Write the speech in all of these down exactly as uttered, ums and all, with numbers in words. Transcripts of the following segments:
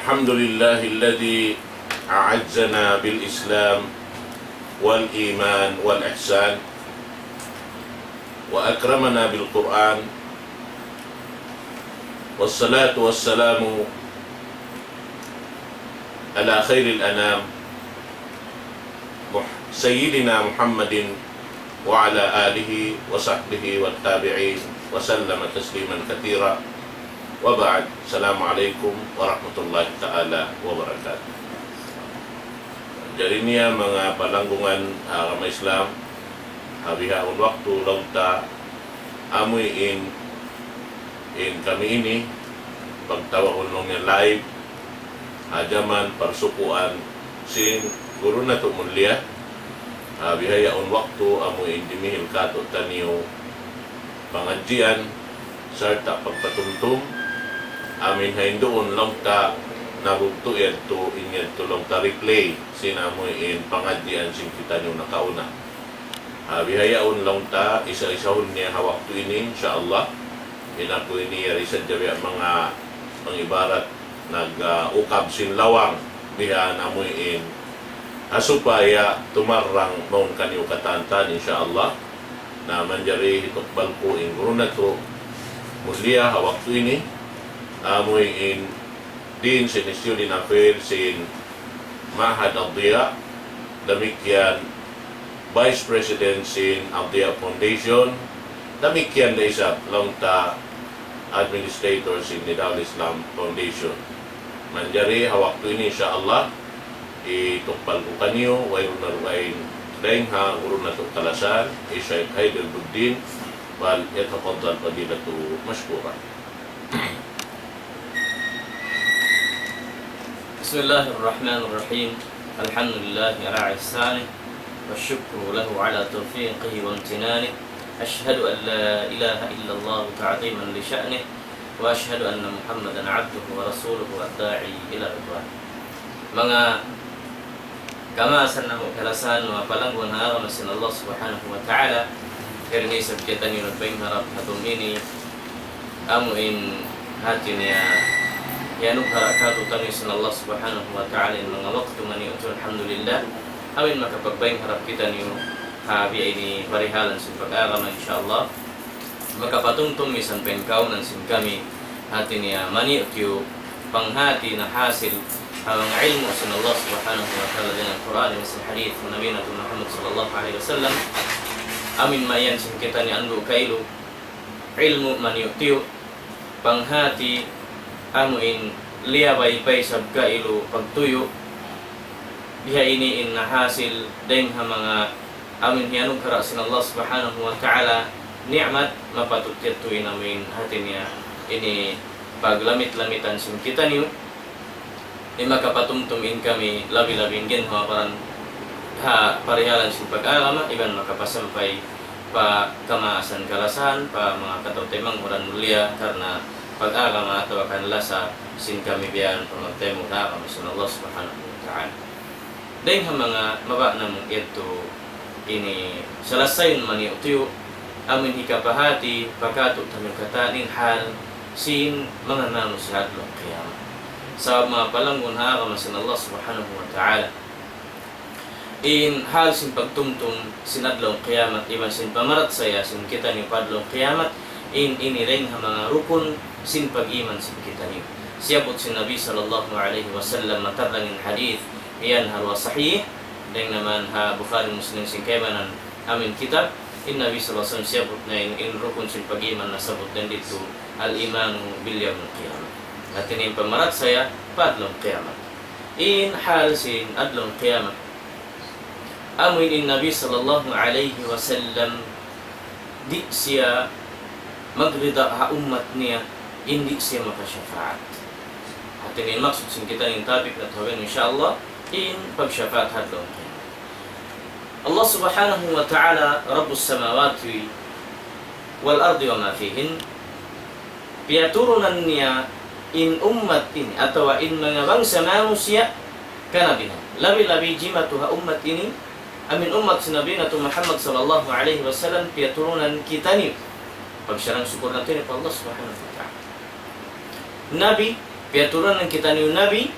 الحمد لله الذي أعزنا بالإسلام والإيمان والإحسان وأكرمنا بالقرآن، والصلاة والسلام على خير الأنام مح-، سيدنا محمد وعلى آله وصحبه والتابعين وسلم تسليما كثيرا. وبعد، السلام عليكم ورحمة الله تعالى وبركاته. Jari niya manga palanggungan agama Islam, ha bihaun waktu laung ta amuin in kami ini pagtawagun laung niya live ha jaman parsukuan sin guru natu' mulia. Ha bihaun waktu amuin dimihil katu'taniyu pangadjian sarta' pagpatumtum. Amuin ha hinduun laung ta nabugtu' yadtu, in yadtu laung ta replay sin amuin pangadjian sin kitaniyu nakauna. Ha bihaun laung ta isa-isahun niya ha waktu ini, insya Allah. In aku ini yari sadja biya' manga pangibarat nag-, ah, ukab sin lawang biha' namuin. Ha supaya tumarrang mawn kaniyu katantan, insya Allah. Na manjari hitukbal ku in guru natu' mulia ha waktu ini, amuin Dean sin Student Affairs sin Ma'had Ad-Diya, damikkiyan Vice President sin Ad-Diya Foundation, damikkiyan da isab laung ta Administrator sin Nidal Islam Foundation. Manjari ha waktu ini, insya Allah, hitukbal ku kaniyu, wayruun na dugaing dayn ha guru natu' kalasahan, hi Shaykh Haider Buddin, فليتفضل فضيلته مشكورا. بسم الله الرحمن الرحيم. الحمد لله على إحسانه، والشكر له على توفيقه وامتنانه. أشهد أن لا إله إلا الله تعظيما لشأنه، وأشهد أن محمدا عبده ورسوله الداعي إلى رضوانه. Manga kamaasan namu' kalasahan, manga palangguan ha agama sin Allah Subhanahu wa Ta'ala, karna' isab kitaniyu nagpaingharap ha adlaw ini, amuin hati niya, hiyanugara' katu'taniyu sin Allah Subhanahu wa Ta'ala in manga waktu maniyu', alhamdulillah, amuin makapagpaingharap kitaniyu ha biya' ini parihalan sin pag-agama, insya Allah. Makapatumtum misan pa in kaawnan sin kami, hati niya maniyu'-tiyu' panghati nahasil ha manga ilmu' sin Allah Subhanahu wa Ta'ala dayn ha Qur'an iban sin hadith sin Nabi natu' Muhammad sallallahu alayhi wasallam. Amuin mayan sin kitaniyu andu' kailu, ilmu' maniyu'-tiyu', panghati amuin liyabay pa isab kailu pagtuyu'. Biha' ini in nahasil dayn ha manga amuin hiyanugara' sin Allah Subhanahu wa Ta'ala ni'mat, mapatut yadtu in amuin hati niya ini paglamit-lamitan sin kitaniyu. Di' makapatumtum in kami labi-labi in ginhawa-baran ha parihalan sin pag-agama, iban makapasampay pa kamaasan kalasahan, pa manga kataw-taymanghuran mulia, karna' pag-agama atawa kan lasa sin kami biya' yan pa magtaymanghud ha agama sin Allah Subhanahu wa Ta'ala. Dayn ha manga mabaya' namu' yadtu ini salasayun maniyu'-tiyu', amuin hikapahati pa katu'taniyu katan in hal sin manga manusiya' adlaw qiyamat. Sabab manga palangguan ha agama sin Allah Subhanahu wa Ta'ala, in hal sin pagtumtum sin adlaw qiyamat, iban sin pamarachaya sin kitaniyu pa adlaw qiyamat, in ini dayn ha manga rukun sin pag-iman sin kitaniyu. Siyabbut sin Nabi sallallahu alayhi wasallam, matarrang in hadith, yan ha duwa sahih, dayn naman ha Bukhari Muslim sin kaibanan amuin kitab, in Nabi sallallahu alayhi wasallam siyabbut na in, in rukun sin pag-iman nasabbut dayn didtu, الإيمان باليوم القيامة. Hati niya in pamarachaya pa adlaw qiyamat. In hal sin adlaw qiyamat, amuin in Nabi sallallahu alayhi wasallam di' siya magrida ha ummat niya in di' siya makashafaat. Hati niya in maksud sin kitaniyu in topic natu' ha yan, insya Allah, in pagshafaat ha adlaw qiyamat. Allah Subhanahu wa Ta'ala, رب السماوات والأرض وما فيهن, piyaturunan niya in ummat ini, atawa in manga bangsa manusiya' kanabinahan. Labi-labi jimatu ha ummat ini, amuin ummat sin Nabi natu' Muhammad sallallahu alayhi wasallam, piyaturunan kitaniyu. Pagsarang-sukul natu' ini pa Allah Subhanahu wa Ta'ala. Nabi, Piyaturunan kitaniyu nabi,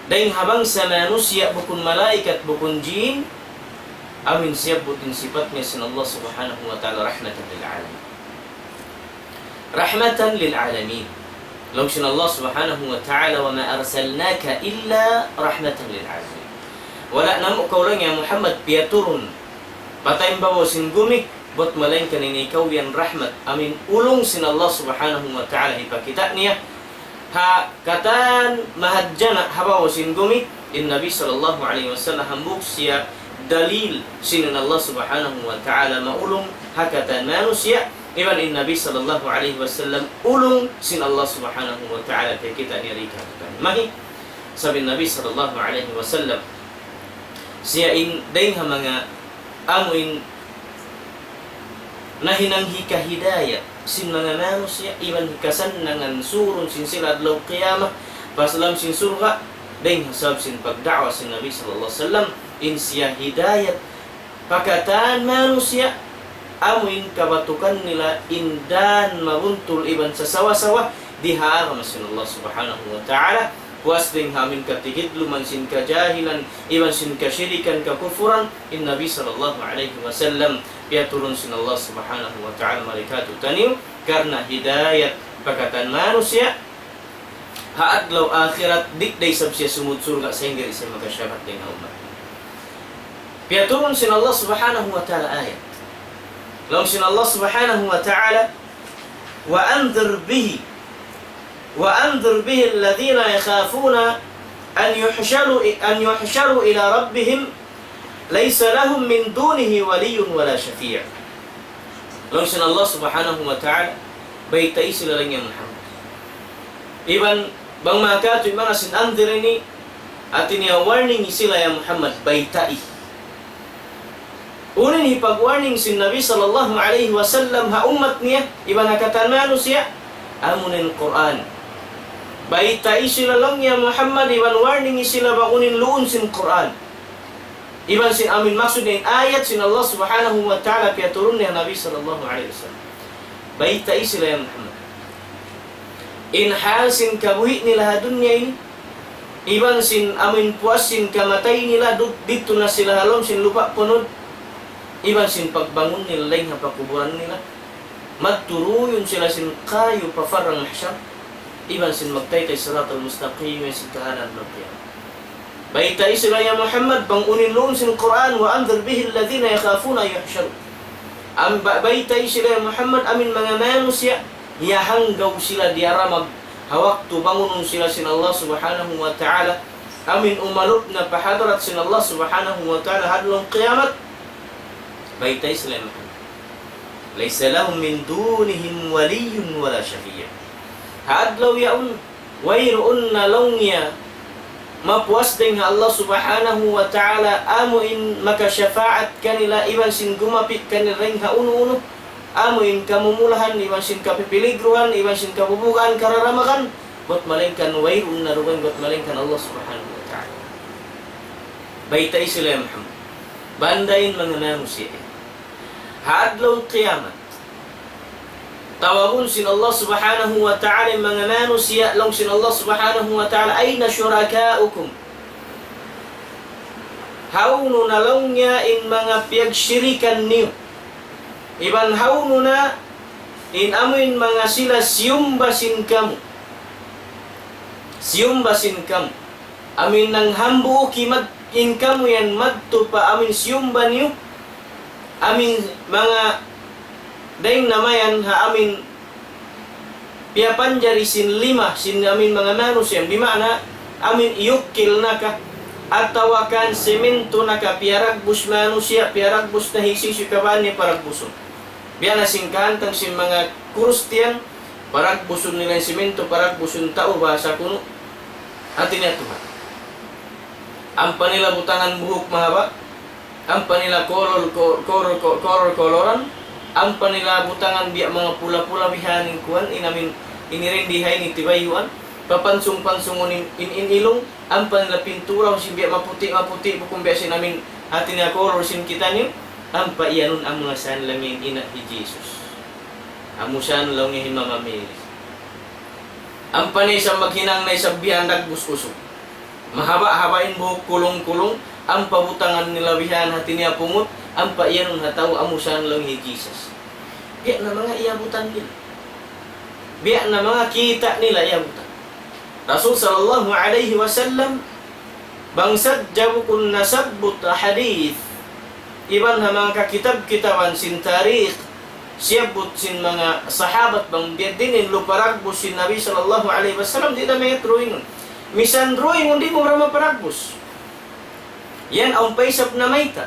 dayng ha bangsa manusiya', bukun malaikat, bukun jin, amuin siyabbut in sipat niya sin Allah Subhanahu wa Ta'ala rahmatan lil alamin. Rahmatan lil alamin. Laung sin Allah Subhanahu wa Ta'ala, وما أرسلناك إلا رحمة للعالمين. Wala' namu' kaw laung ya Muhammad piyaturun pa taymanghud sin gumi, bat malaingkan in ikaw yan rahmat, amuin ulung sin Allah Subhanahu wa Ta'ala hipakita' niya ha katan mahadjana' ha babaw sin gumi, in Nabi sallallahu alayhi wasallam hambuuk siya dalil sin in Allah Subhanahu wa Ta'ala maulung ha katan manusiya', iban in Nabi sallallahu alayhi wasallam ulung sin Allah Subhanahu wa Ta'ala piyakita' niya di ha katan. Mahi, sabab in Nabi sallallahu alayhi wasallam siya in dayng ha manga amuin nahinang hikahidayat sin manga manusiya', iban hikasannangan surun sin sila adlaw qiyamah, pa lawm sin surga', dayng ha sabab sin pagda'wa sin Nabi sallallahu alayhi wasallam, in siya hidayat pa katan manusiya', amuin kabatukan nila in dan mabuntul iban sasawa-sawa, di ha agama sin Allah Subhanahu wa Ta'ala, puas dayng ha amuin katigidluman sin kajahilan, iban sin kashirikan, kakufuran, in Nabi sallallahu alayhi wasallam, piyaturun sin Allah Subhanahu wa Ta'ala mari kātu'niyu, karna' hidayat pa katan manusiya', ha adlaw akhirat, di' da isab siya sumud surga' sahingga di' siya makasyafaat dayng ha ummat. Piyaturun sin Allah Subhanahu wa Ta'ala ayat. Laung sin Allah Subhanahu wa Ta'ala, وأنذر به وأنذر به الذين يخافون أن يحشروا أن يحشروا إلى ربهم ليس لهم من دونه ولي ولا شفيع. Laung sin Allah Subhanahu wa Ta'ala, baytai sila laung ya Muhammad. Iban bang makatu in maana sin anzir ini, hāti niya warning sila ya Muhammad, baytai. Unu in hipag-warning sin Nabi sallallahu alayhi wasallam ha ummat niya, iban ha katan manusiya', amuna in Qur'an. Baytai sila laung ya Muhammad, iban warning sila bang unu in luun sin Qur'an. Iban sin amuin maksud niya in ayat sin Allah Subhanahu wa Ta'ala piyaturun niya Nabi sallallahu alayhi wasallam. Baytai sila ya Muhammad. In hal sin kabuhi' nila ha dunya ini, iban sin amuin puas sin kamatay nila, duk-, didtu na sila ha lawm sin lupa' punud, iban sin pagbangun nila dayng ha pakuburan nila, magturuyun sila sin kayu pa parrang mahsyar, iban sin magtaytay siratal mustaqim, sin tahanan adlaw qiyamah. Baytai sila ya Muhammad, bang unu in luun sin Qur'an, وأنذر به الذين يخافون أن يحشروا. Am-, ba-, baytai sila ya Muhammad, amuin manga manusiya', hiyahanggaw sila diyaramag, ha waktu bangunun sila sin Allah Subhanahu wa Ta'ala, amuin umalup na pa hadarat sin Allah Subhanahu wa Ta'ala ha adlaw qiyamat. Baytai sila ya Muhammad. ليس لهم من دونهم ولي ولا شفيع. Ha adlaw yaun, wayruun na laung niya mapuas dayng ha Allah Subhanahu wa Ta'ala, amuin makasyafaat kanila, iban sin gumapi' kanila dayng ha unu-unu, amuin kamumulahan, iban sin kapipiligruhan, iban sin kabubugaan, kararamagan, bat malaingkan wayruun na dugaing, bat malaingkan Allah Subhanahu wa Ta'ala. Baytai sila ya Muhammad. Banda in manga manusiya'. Ha adlaw qiyamat, tawagun sin Allah Subhanahu wa Ta'ala in manga manusiya', laung sin Allah Subhanahu wa Ta'ala, أين شركاؤكم؟ Hawnu na laung niya in manga piyagshirikan niyu? Iban hawnu na in amuin manga sila siyumba sin kamu? Siyumba sin kamu. Amuin nanghambuuk kimad in kamu yan madtu pa amuin siyumba niyu. Amuin manga dayng na mayan ha amuin piyapanjari sin lima sin amuin manga manusiya', bimaana amuin iyukil na ka, atawa kan simintu na ka, piyaragbus manusiya', piyaragbus na hisiyu-siyu kabaan niya paragbusun. Biya' na sin kahantang sin manga Kristiyan, paragbusun nila in simintu, paragbusun tau, bahasa kunu'. Hāti niya Tuhan. Ampa nila butangan buhuk mahaba', ampa nila kolor, ko-, kolor, ko-, kolor, koloran, ampa nila butangan biya' manga pula-pula bihaini kuwan, in amuin ini rendi ha ini tibayuan, papansung-pansungun in, in, in ilung, ampa nila pintura sin biya' maputi', maputi', bukun biya' sin amuin hāti niya kolor sin kitaniyu, ampa iyanun amu na sa in laming ina' hi Jesus. Amu sa in laung niya hi Mama Mary. Ampa na isab maghinang na isab bihan dagbus usug. Mahaba'-haba' in buhuk, kulung-kulung, ampa butangan nila bihan hati niya pungut, ampa iyanun ha tau amu sa laung hi Jesus. Biya' na manga iyabutan nila. Biya' na manga kita' nila iyabutan. Rasul sallallahu alayhi wasallam, bang sadja bukun nasabbut ha hadith, iban ha manga kakitab-kitaban sin tarikh, siyabbut sin manga sahabat bang biya' diin in lupa dagbus sin Nabi sallallahu alayhi wasallam, di' da mayta' drawingun. Misan drawingun di' mu ra mapadagbus. Yan awn pa isab namayta'.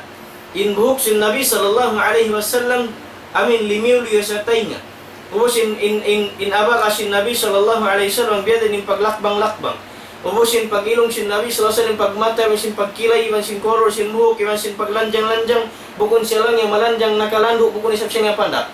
In buhuk sin Nabi sallallahu alayhi wasallam, amin limiyu-liyu sa taynga. Ubus in, in, in, in abaga sin Nabi sallallahu alayhi wasallam, biya' diin in paglakbang-lakbang. Ubus in pag-ilung sin Nabi sallallahu alayhi wasallam, pagmata, ubus in pagkilay, iban sin kolor sin buhuk, iban sin paglanjang-lanjang, bukun siya laung niya malanjang nakalandu', bukun isab siya niya pandak.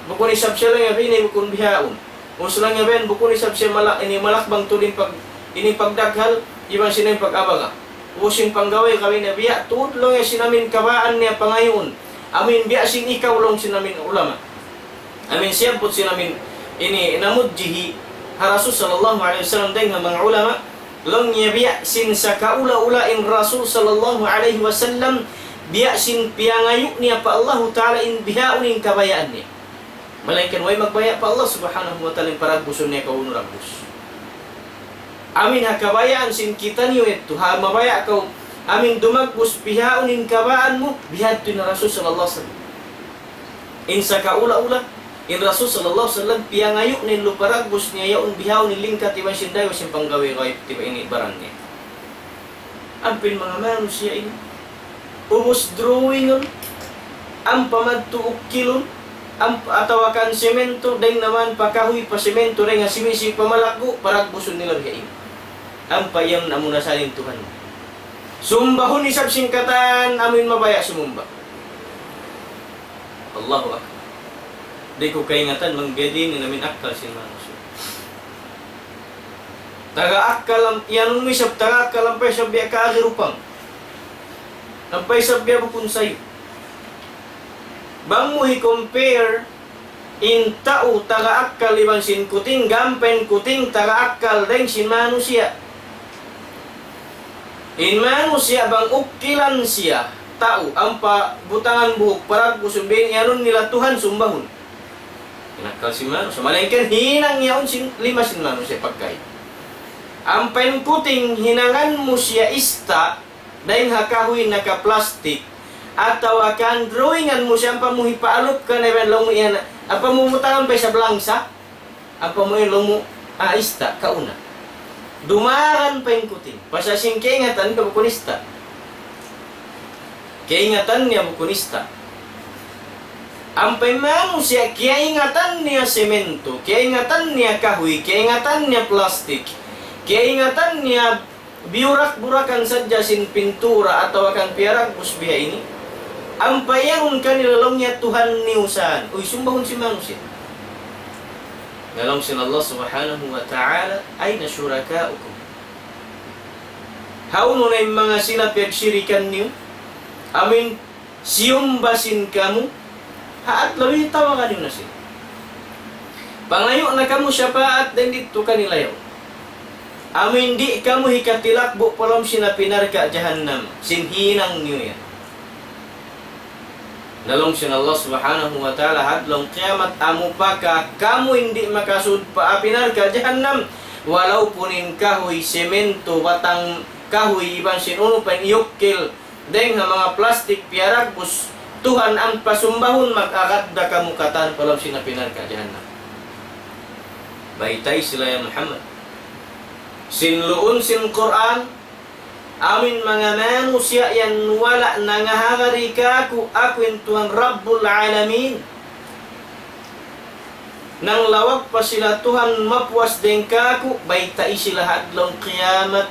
Bukun isab siya laung niya bini, bukun bihaun. Ubus laung niya bihaun, bukun isab siya mala-, ini malakbang tuud in pag-, ini pagdaghal, iban sin pag-abaga. Ubus in panggaway-gaway niya biya' tuud laung niya sin amin kabaan niya pangayuun. Amin biya' sin ikaw laung sin amin ulama. Amin siyabbut sin amin ini namudjihi ha Rasul sallallahu alayhi wasallam dayn ha manga ulama, laung niya biya' sin sakaula-ula in Rasul sallallahu alayhi wasallam, biya' sin piyangayu' niya pa Allahu Ta'ala in bihaun in kabayaan niya. Malaingkan way magbaya' pa Allah subhanahu wa ta'ala in paragbusun niya kaunu ragbus. Amin ha kabayaan sin kitaniyu yadtu, ha mabaya' kaw, amin dumagbus bihaun in kabaan mu, bihadtu in Rasul sallallahu alayhi wasallam. In sakaula-ula, in Rasul sallallahu alayhi wasallam, piyangayu' niya in lupa dagbus niya yaun bihaun in lingkat iban sin daywa sin panggaway-gaway tiba' ini baran niya. Ampa in manga manusiya' ini, ubus drawingun, ampa madtu ukkilun, ampa atawa kan semento, dayn naman pa kahuy pa semento, dayn ha siwi-siwi pa malaggu', paragbusun nila biya' ini. Ampa yan amuna sa in Tuhan. Sumbahun isab sin katan amin mabaya' sumumba. Allahu Akbar. Di' ku kaingatan bang biya' diin in amin akkal sin manusiya'. Taga akkal am-, yan mu isab taga akkal ampa isab biya' kaagi rupang. Ampa isab biya' bukun sayu. Bang mu hi-compare in tau taga akkal iban sin kuting, gam pa in kuting taga akkal dayn sin manusiya'. In manusiya' bang ukkilan siya, tau, ampa butangan buhuk, paragbusun, biya' ini iyanun nila Tuhan sumbahun. In akkal sin manusiya', malaingkan hinang yaun sin lima sin manusiya' pagkahi. Ampa in kuting hinangan mu siya ista', dayn ha kahuy naka-plastic, atawa kan drawingan mu siya ampa mu hipaalup kaniya laung mu yan, ampa mu butangan pa isab langsa, ampa mu yan laung mu, ah, ista', kauna. Dumagan pa in kuting. Pasal sin kaingatan niya bukun ista'. Kaingatan niya bukun ista'. Ampa in manusiya', kaingatan niya semento, kaingatan niya kahuy, kaingatan niya plastic, kaingatan niya biyurak-burakan sadja sin pintura atawa kan piyaragbus biya' ini. Ampa iyanun kanila laung niya Tuhan niyu sa yan. Uy, sumbahun sin manusiya'. Na laung sin Allah subhanahu wa ta'ala, أين شركاؤكم؟ Hawnu na in manga sila piyagsirikan niyu? Amuin siyumba sin kamu, ha adlaw ini tawagan niyu na sila. Pangayu' na kamu shafaat dayn didtu kanila yaun. Amuin di' kamu hikatilakbu' pa lawm sin api narka' jahannam, sin hinang niyu yan. Na laung sin Allah subhanahu wa ta'ala, ha adlaw qiyamat, amu pa ka kamu in di' makasud pa api narka' jahannam, walaupun in kahuy, semento, batang kahuy, iban sin unu pa in iyukkil, dayng ha manga plastik piyaragbus, Tuhan ampa sumbahun, mag-agad da kamu katan pa lawm sin api narka' jahannam. Baytai sila ya Muhammad. Sin luun sin Qur'an, amuin manga manusiya' yan wala' nangahagad kāku', aku in Tuhan Rabbul Alamin. Nanglawag pa sila Tuhan mapuas dayn kāku', baytai sila ha adlaw qiyamat.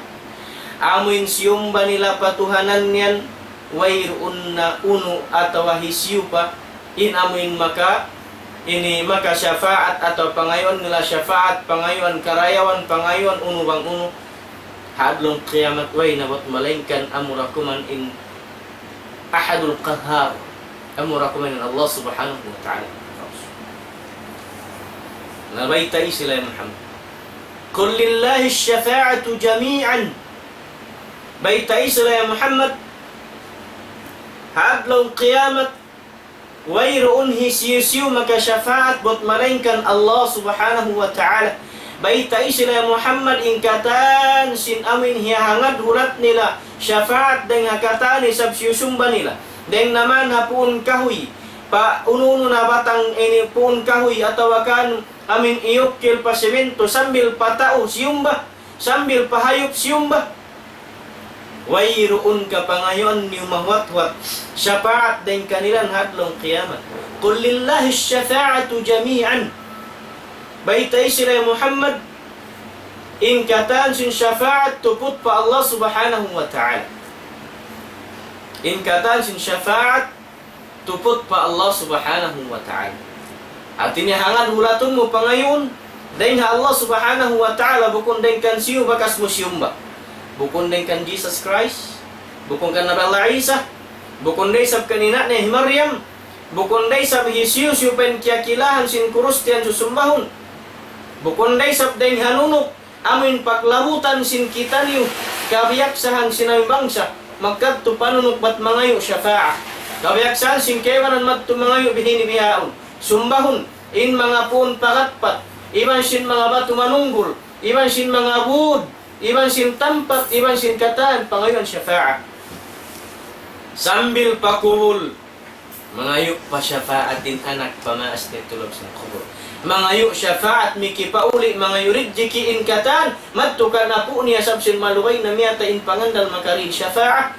Amuin siyumba nila pa tuhanan yan, wayruun na unu atawa hisiyu pa, in amuin maka, ini maka shafaat atawa pangayuan nila shafaat, pangayuan karayawan, pangayuan unu bang unu. Ha adlaw qiyamat way na bat malaingkan amura kuman in Ahadul Qahhar, amura kuman in Allah Subhanahu wa Ta'ala. Na baytai sila ya Muhammad. قل لله الشفاعة جميعا. Baytai sila ya Muhammad, ha adlaw qiyamat, wayruun hisiyu-siyu makasapaat bat malaingkan Allah Subhanahu wa Ta'ala. Baytai sila ya Muhammad in katan sin amuin hiyahangad hulat nila sapaat dayng ha katan isab siyusumba nila. Dayng naman ha puun kahuy, pa unu-unu na batang ini puun kahuy atawa kan amuin iyukil pa semento sambil pa tau siyumba, sambil pa hayup siyumba. Wayruun kapangayuan niyu mahuwat-huwat sapaat dayng kanila ha adlaw qiyamat. قل لله الشفاعة جميعا. Baytai sila ya Muhammad, in katan sin sapaat tuput pa Allah Subhanahu wa Ta'ala. In katan sin sapaat tuput pa Allah Subhanahu wa Ta'ala. Hati niya hangkan hulatun mu pangayuun dayng ha Allah Subhanahu wa Ta'ala, bukun dayng kan siyu bakas mu siyumba. Bukun dayng kan Jesus Christ, bukun kan Nabi Allah Isa, bukun da isab kan ina' niya hi Maryam, bukun da isab hisiyu-siyu pa in kiyakilahan sin Kristiyan susumbahun, bukun da isab dayng ha nunuk, amuin paglabutan sin kitaniyu, kabiyaksahan sin amuin bangsa, magkadtu pa nunuk bat mangayu' sapaat. Kabiyaksahan sin kaibanan madtu mangayu' bihaini bihaun. Sumbahun, in manga puun pagatpat, iban sin manga batu manunggul, iban sin manga būd, iban sin tampat, iban sin katan, pangayuan sapaat. Sambil pa kubul, mangayu' pa sapaat in anak pa maas niya tulab sin kubul. Mangayu' sapaat mikipauli', mangayu' rijiki' in katan, madtu kan apu' niya sabab sin malugay na miyatay in pangandal makarihil sapaat.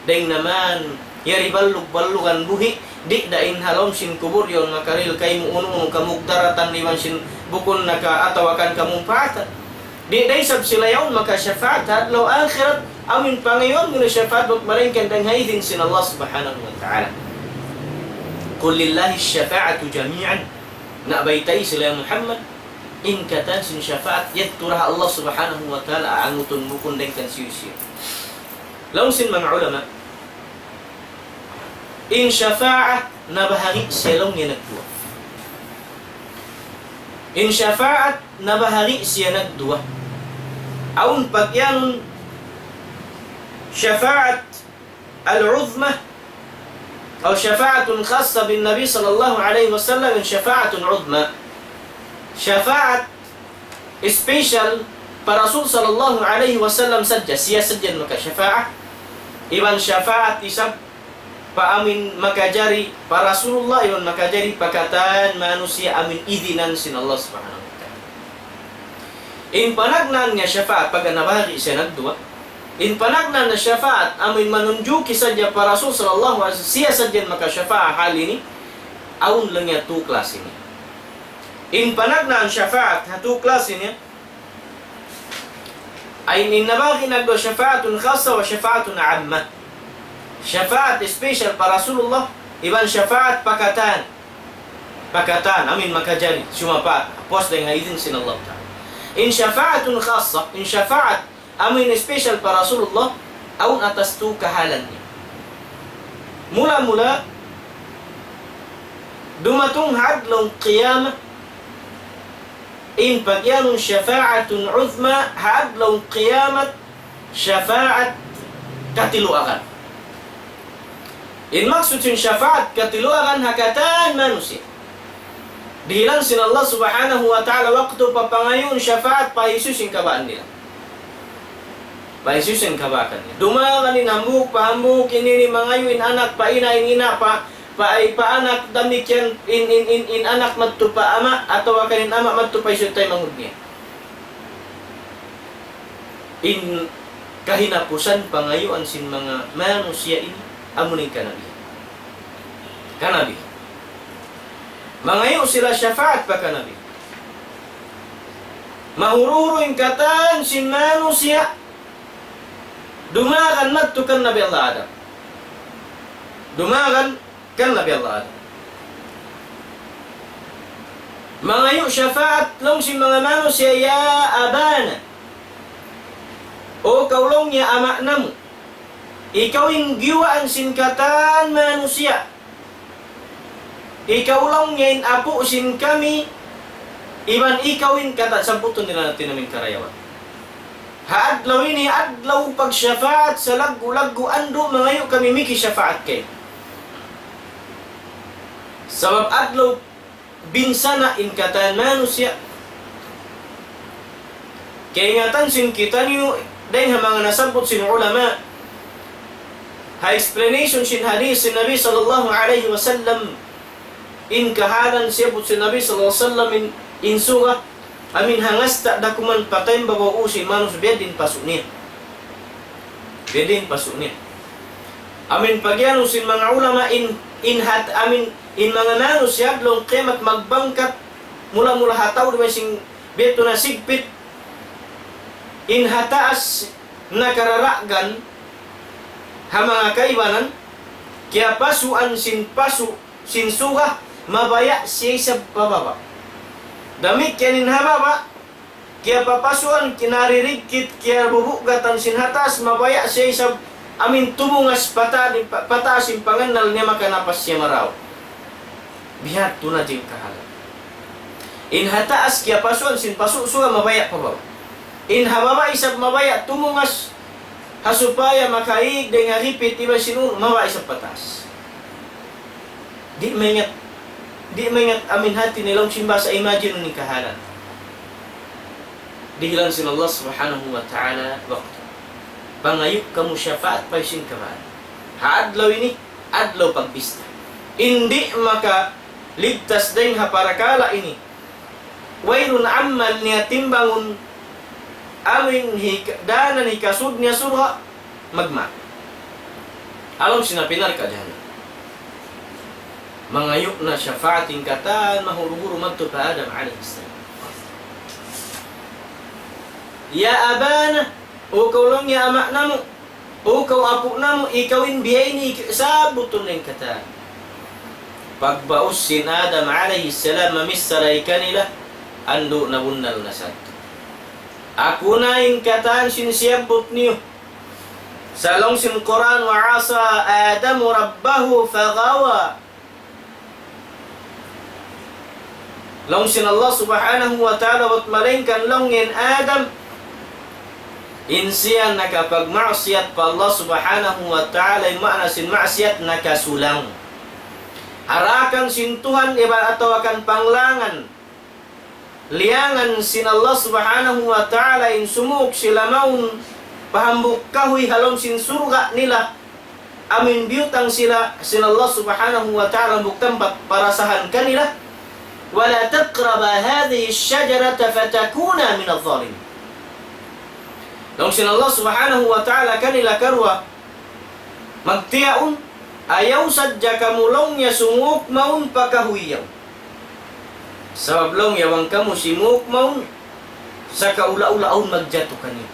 Dayng naman, yari ballug-ballugan buhi', di' da in ha lawm sin kubul yaun makarihil kaymu unu-unu kamugdaratan iban sin bukun naka atawa kan kamumpaatan. Di' da isab sila yaun makasapaat ha adlaw akhirat, amuin pangayuan mu na sapaat bat malaingkan dayng ha idin sin Allah Subhanahu wa Ta'ala. قل لله الشفاعة جميعا. Na baytai sila ya Muhammad, in katan sin sapaat yadtu da ha Allah Subhanahu wa Ta'ala aangutun bukun dayng kan siyu-siyu. Laung sin manga ulama, in sapaat nabahagi' siya laung niya nagduwa. In sapaat nabahagi' siya nagduwa. Awn pagiyanun sapaat al-uzma, aw syafa'atun khassa bin Nabi sallallahu alayhi wasallam, syafa'atun uzma. Sapaat special pa Rasul sallallahu alayhi wasallam sadja, siya sadja in makasapaat. Iban sapaat isab pa amuin makajari pa Rasulullah, iban makajari pa katan manusiya' amuin idinan sin Allah Subhanahu wa Ta'ala. In panagnaan niya sapaat, pagga nabahagi' siya nagduwa. In panagnaan niya sapaat, amuin manunjuki sadja pa Rasul sallallahu alayhi wasallam, siya sadja in makasapaat hal ini, awn laung niya tu klasi niya. In panagnaan sapaat, ha tu klasi niya, ay in nabahagi' nagduwa, syafa'atun khassa wa syafa'atun amma. Sapaat special pa Rasulullah, iban sapaat pa katan. Pa katan, amuin makajari sumapaat, puas dayng ha idin sin Allah Ta'ala. In syafa'atun khassa, in sapaat amuin special pa Rasulullah, awn atas tu kahalan niya. Mula-mula, dumatung ha adlaw qiyamat, in pagiyanun syafa'atun uzma, ha adlaw qiyamat, sapaat katiluagan. In maksud sin sapaat katiluagan ha katan manusiya'. Dihilan sin Allah Subhanahu wa Ta'ala waktu papangayuun sapaat pa hisiyu-siyu in kabaan nila. Pa hisiyu-siyu in kabaakan nila. Dumagan in hambuuk pa hambuuk, in ini mangayu' in anak pa ina', in ina' pa, pa, pa anak, damikkiyan in, in, in, in anak madtu pa ama', atawa kan in ama' madtu pa hisiyu taymanghud niya. In kahinapusan pangayuan sin manga manusiya' ini, amu in kanabihan. Kanabihan. Mangayu' sila sapaat pa kanabihan. Mahuru-huru in katan sin manusiya', dumagan madtu kan Nabi Allah Adam. Dumagan kan Nabi Allah Adam. Mangayu' sapaat laung sin manga manusiya', "Ya abana." O kaw laung niya ama' namu'. Ikaw in giyuwaan sin katan manusiya'. Ikaw laung niya in apu' sin kami, Iban ikaw in katan sabbutun nila natin amin karayawan. Ha adlaw ini, adlaw pagsapaat salaggu'-laggu', andu' mangayu' kami miki sapaat kaymu. Sabab adlaw binsana' in katan manusiya'. Kaingatan sin kitaniyu dayn ha manga nasabbut sin ulama. Ha explanation sin hadith sin Nabi sallallahu alayhi wasallam, in kahalan siyabbut sin Nabi sallallahu alayhi wasallam in, in suga, amin hangasta' da kuman pa taymaun babaw sin manusiya' biya' diin pasu' niya. Biya' diin pasu' niya. Amin pagiyanun sin manga ulama in, in hat, amin in manga manusiya' adlaw kiyamat magbangkat mula-mula ha tau di' man sin biya' tu na sigpit, in ha taas nakararagan ha manga kaibanan, kiyapasuan sin pasu' sin suga, mabaya' siya isab pa baba'. Damikkiyan in ha baba', kiyapapasuan, kinaririgkit, kiyabubugatan sin ha taas, mabaya' siya isab amin tumungas pata-, pa-, pataas in pangannal niya, makanapas siya marayaw. Bihadtu na in kahalan. In ha taas kiyapasuan sin pasu' suga, mabaya' pa baba'. In ha baba' isab mabaya' tumungas, ha supaya makaig dayn ha hipit iban sin unu, mabaya' isab pataas. Di' maingat, di' maingat amin hati niya laung sin bahasa imagine in kahalan. Dihilan sin Allah Subhanahu wa Ta'ala waktu. Pangayu' kamu sapaat pa sin kahalan. Ha adlaw ini, adlaw pagbista. Di' makaligtas dayn ha parakala' ini. Wayruun amal niya timbangun, amin hik-, danan hikasud niya surga', magmaap. Alam sin api narka' jahannam. Mangayu' na sapaat in katan mahuru-huru madtu pa Adam alayhi salam. Ya abana, O kaw laung niya ama' namu', o kaw apu' namu', ikaw in biya' ini, sabbutun in katan. Pagbaus sin Adam alayhi salam, mamichara kanila, andu' na bunnal na sadtu. Aku na in katan sin siyabbut niyu. Sa' laung sin Qur'an, وعصى آدم ربه فغوى. Laung sin Allah Subhanahu wa Ta'ala, bat malaingkan laung in Adam, in siya nakapagmaksiyat pa Allah Subhanahu wa Ta'ala, in maana sin maksiyat nakasulang. Harakan sin Tuhan iban atawa kan panglangan, liyangan sin Allah Subhanahu wa Ta'ala, in sumuk sila mawn pa hambuuk kahuy ha lawm sin surga' nila, amuin biyutang sila sin Allah Subhanahu wa Ta'ala hambuuk tampat parasahan kanila. ولا تقربا هذه الشجرة فتكونا من الظالمين. Laung sin Allah Subhanahu wa Ta'ala kanila karuwa, magtiyaun, ayaw sadja kamu laung niya sumuk mawn pa kahuy yaun. Sabab laung niya bang kamu simuk mawn, sakaula-ula awn magjatu kaniyu.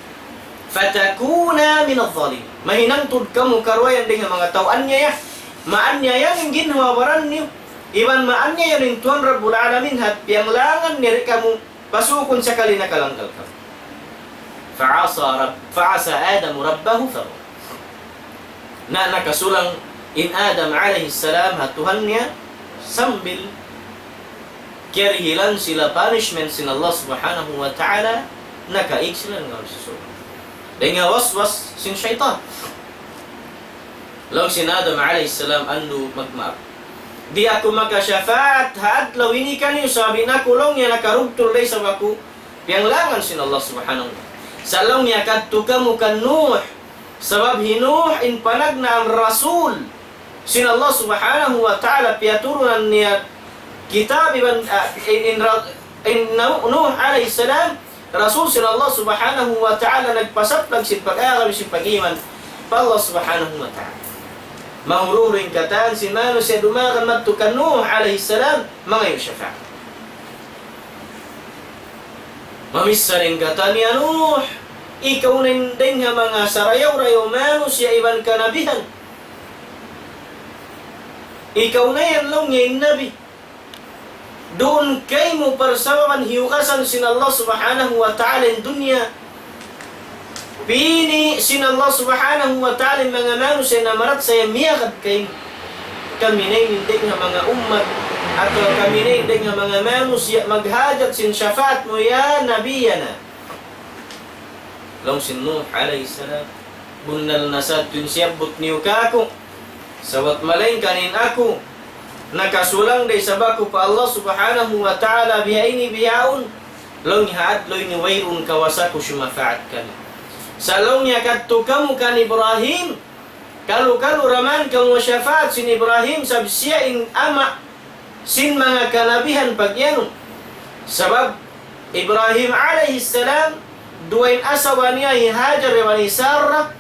فتكونا من الظالمين. Mahinang tuud kamu karuwa yan dayn ha manga tau anyaya. Maanyaya in ginhawa-baran niyu. Iban maanyaya in Tuhan Rabbul Alamin, hat piyanglangan niya di' kamu pasukun sakali nakalanggal kamu. فعصى رب-، فعصى آدم ربه فغوى. Na nakasulang in Adam alayhi salam ha Tuhan niya sambil kiyarihilan sila punishment sin Allah Subhanahu wa Ta'ala, nakaig sila dayn ha surga'. Dayn ha waswas sin saytan. Laung sin Adam alayhi salam, andu' magmaap. Di' aku makasapaat ha adlaw ini kaniyu, sabab in aku laung niya nakarugtul da isab aku piyanglangan sin Allah Subhanahu wa Ta'ala. Sa' laung niya kadtu kamu kan Nuh. Sabab hi Nuh in panagnaan rasul sin Allah Subhanahu wa Ta'ala, piyaturunan niya kitab iban, ah, in, in ra-, in Nuh, Nuh alayhi salam, rasul sin Allah Subhanahu wa Ta'ala, nagpasaplag sin pag-agama, sin pag-iman pa Allah Subhanahu wa Ta'ala. Mahuru-huru in katan sin manusiya' dumagan madtu kan Nuh alayhi salam, mangayu' sapaat. Mamichara in katan, "Ya Nuh, ikaw na in dayn ha manga sarayaw-rayaw manusiya' iban kanabihan. Ikaw na yan laung niya in nabi. Duun kaymu parsababan hiyugasan sin Allah Subhanahu wa Ta'ala in dunya. Pini' sin Allah Subhanahu wa Ta'ala in manga manusiya' namarachaya miyagad kaymu. Kami na ini dayn ha manga ummat Atawa kami ini dayn ha manga manusiya' maghajat sin shafaat mu ya Nabi yana. Laung sin Nuh alayhi salam, bunnal na sadtu in siyabbut niyu kāku', sabab malayngkan in aku nakasulang da isab aku pa Allah Subhanahu wa Ta'ala bihaini bihaun, laung niya ha adlaw ini wayruun kawasa ku sumafaat kaniyu. Sa' laung niya kadtu kamu kan Ibrahim, kalu-kalu da man kamu shafaat sin Ibrahim, sabab siya in ama' sin manga kanabihan pag'iyanun. Sabab Ibrahim alayhi salam, duwa in asawa niya, hi Hajar iban hi Sarah.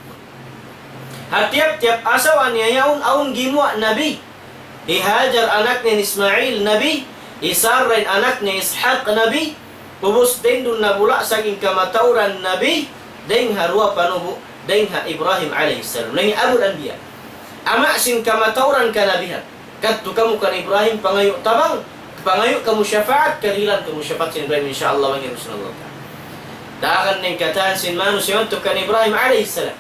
Ha tiyap-tiyap asawa niya yaun, awn gimuwa' nabi. Hi Hajar anak niya Ismail, nabi. Hi Sarah in anak niya Ishaq, nabi. Ubus dayn duun nabula' sanging kamatauran nabi, dayn ha duwa panubu', dayn ha Ibrahim alayhi salam. Laung niya Abul Anbiya. Ama' sin kamatauran kanabihan. Kadtu kamu kan Ibrahim, pangayu' tabang, pangayu' kamu shafaat, kadihilan kamu shafaat sin Ibrahim, insya Allah, wayruun sin Allah Ta'ala. Dagan in katan sin manusiya' madtu kan Ibrahim alayhi salam.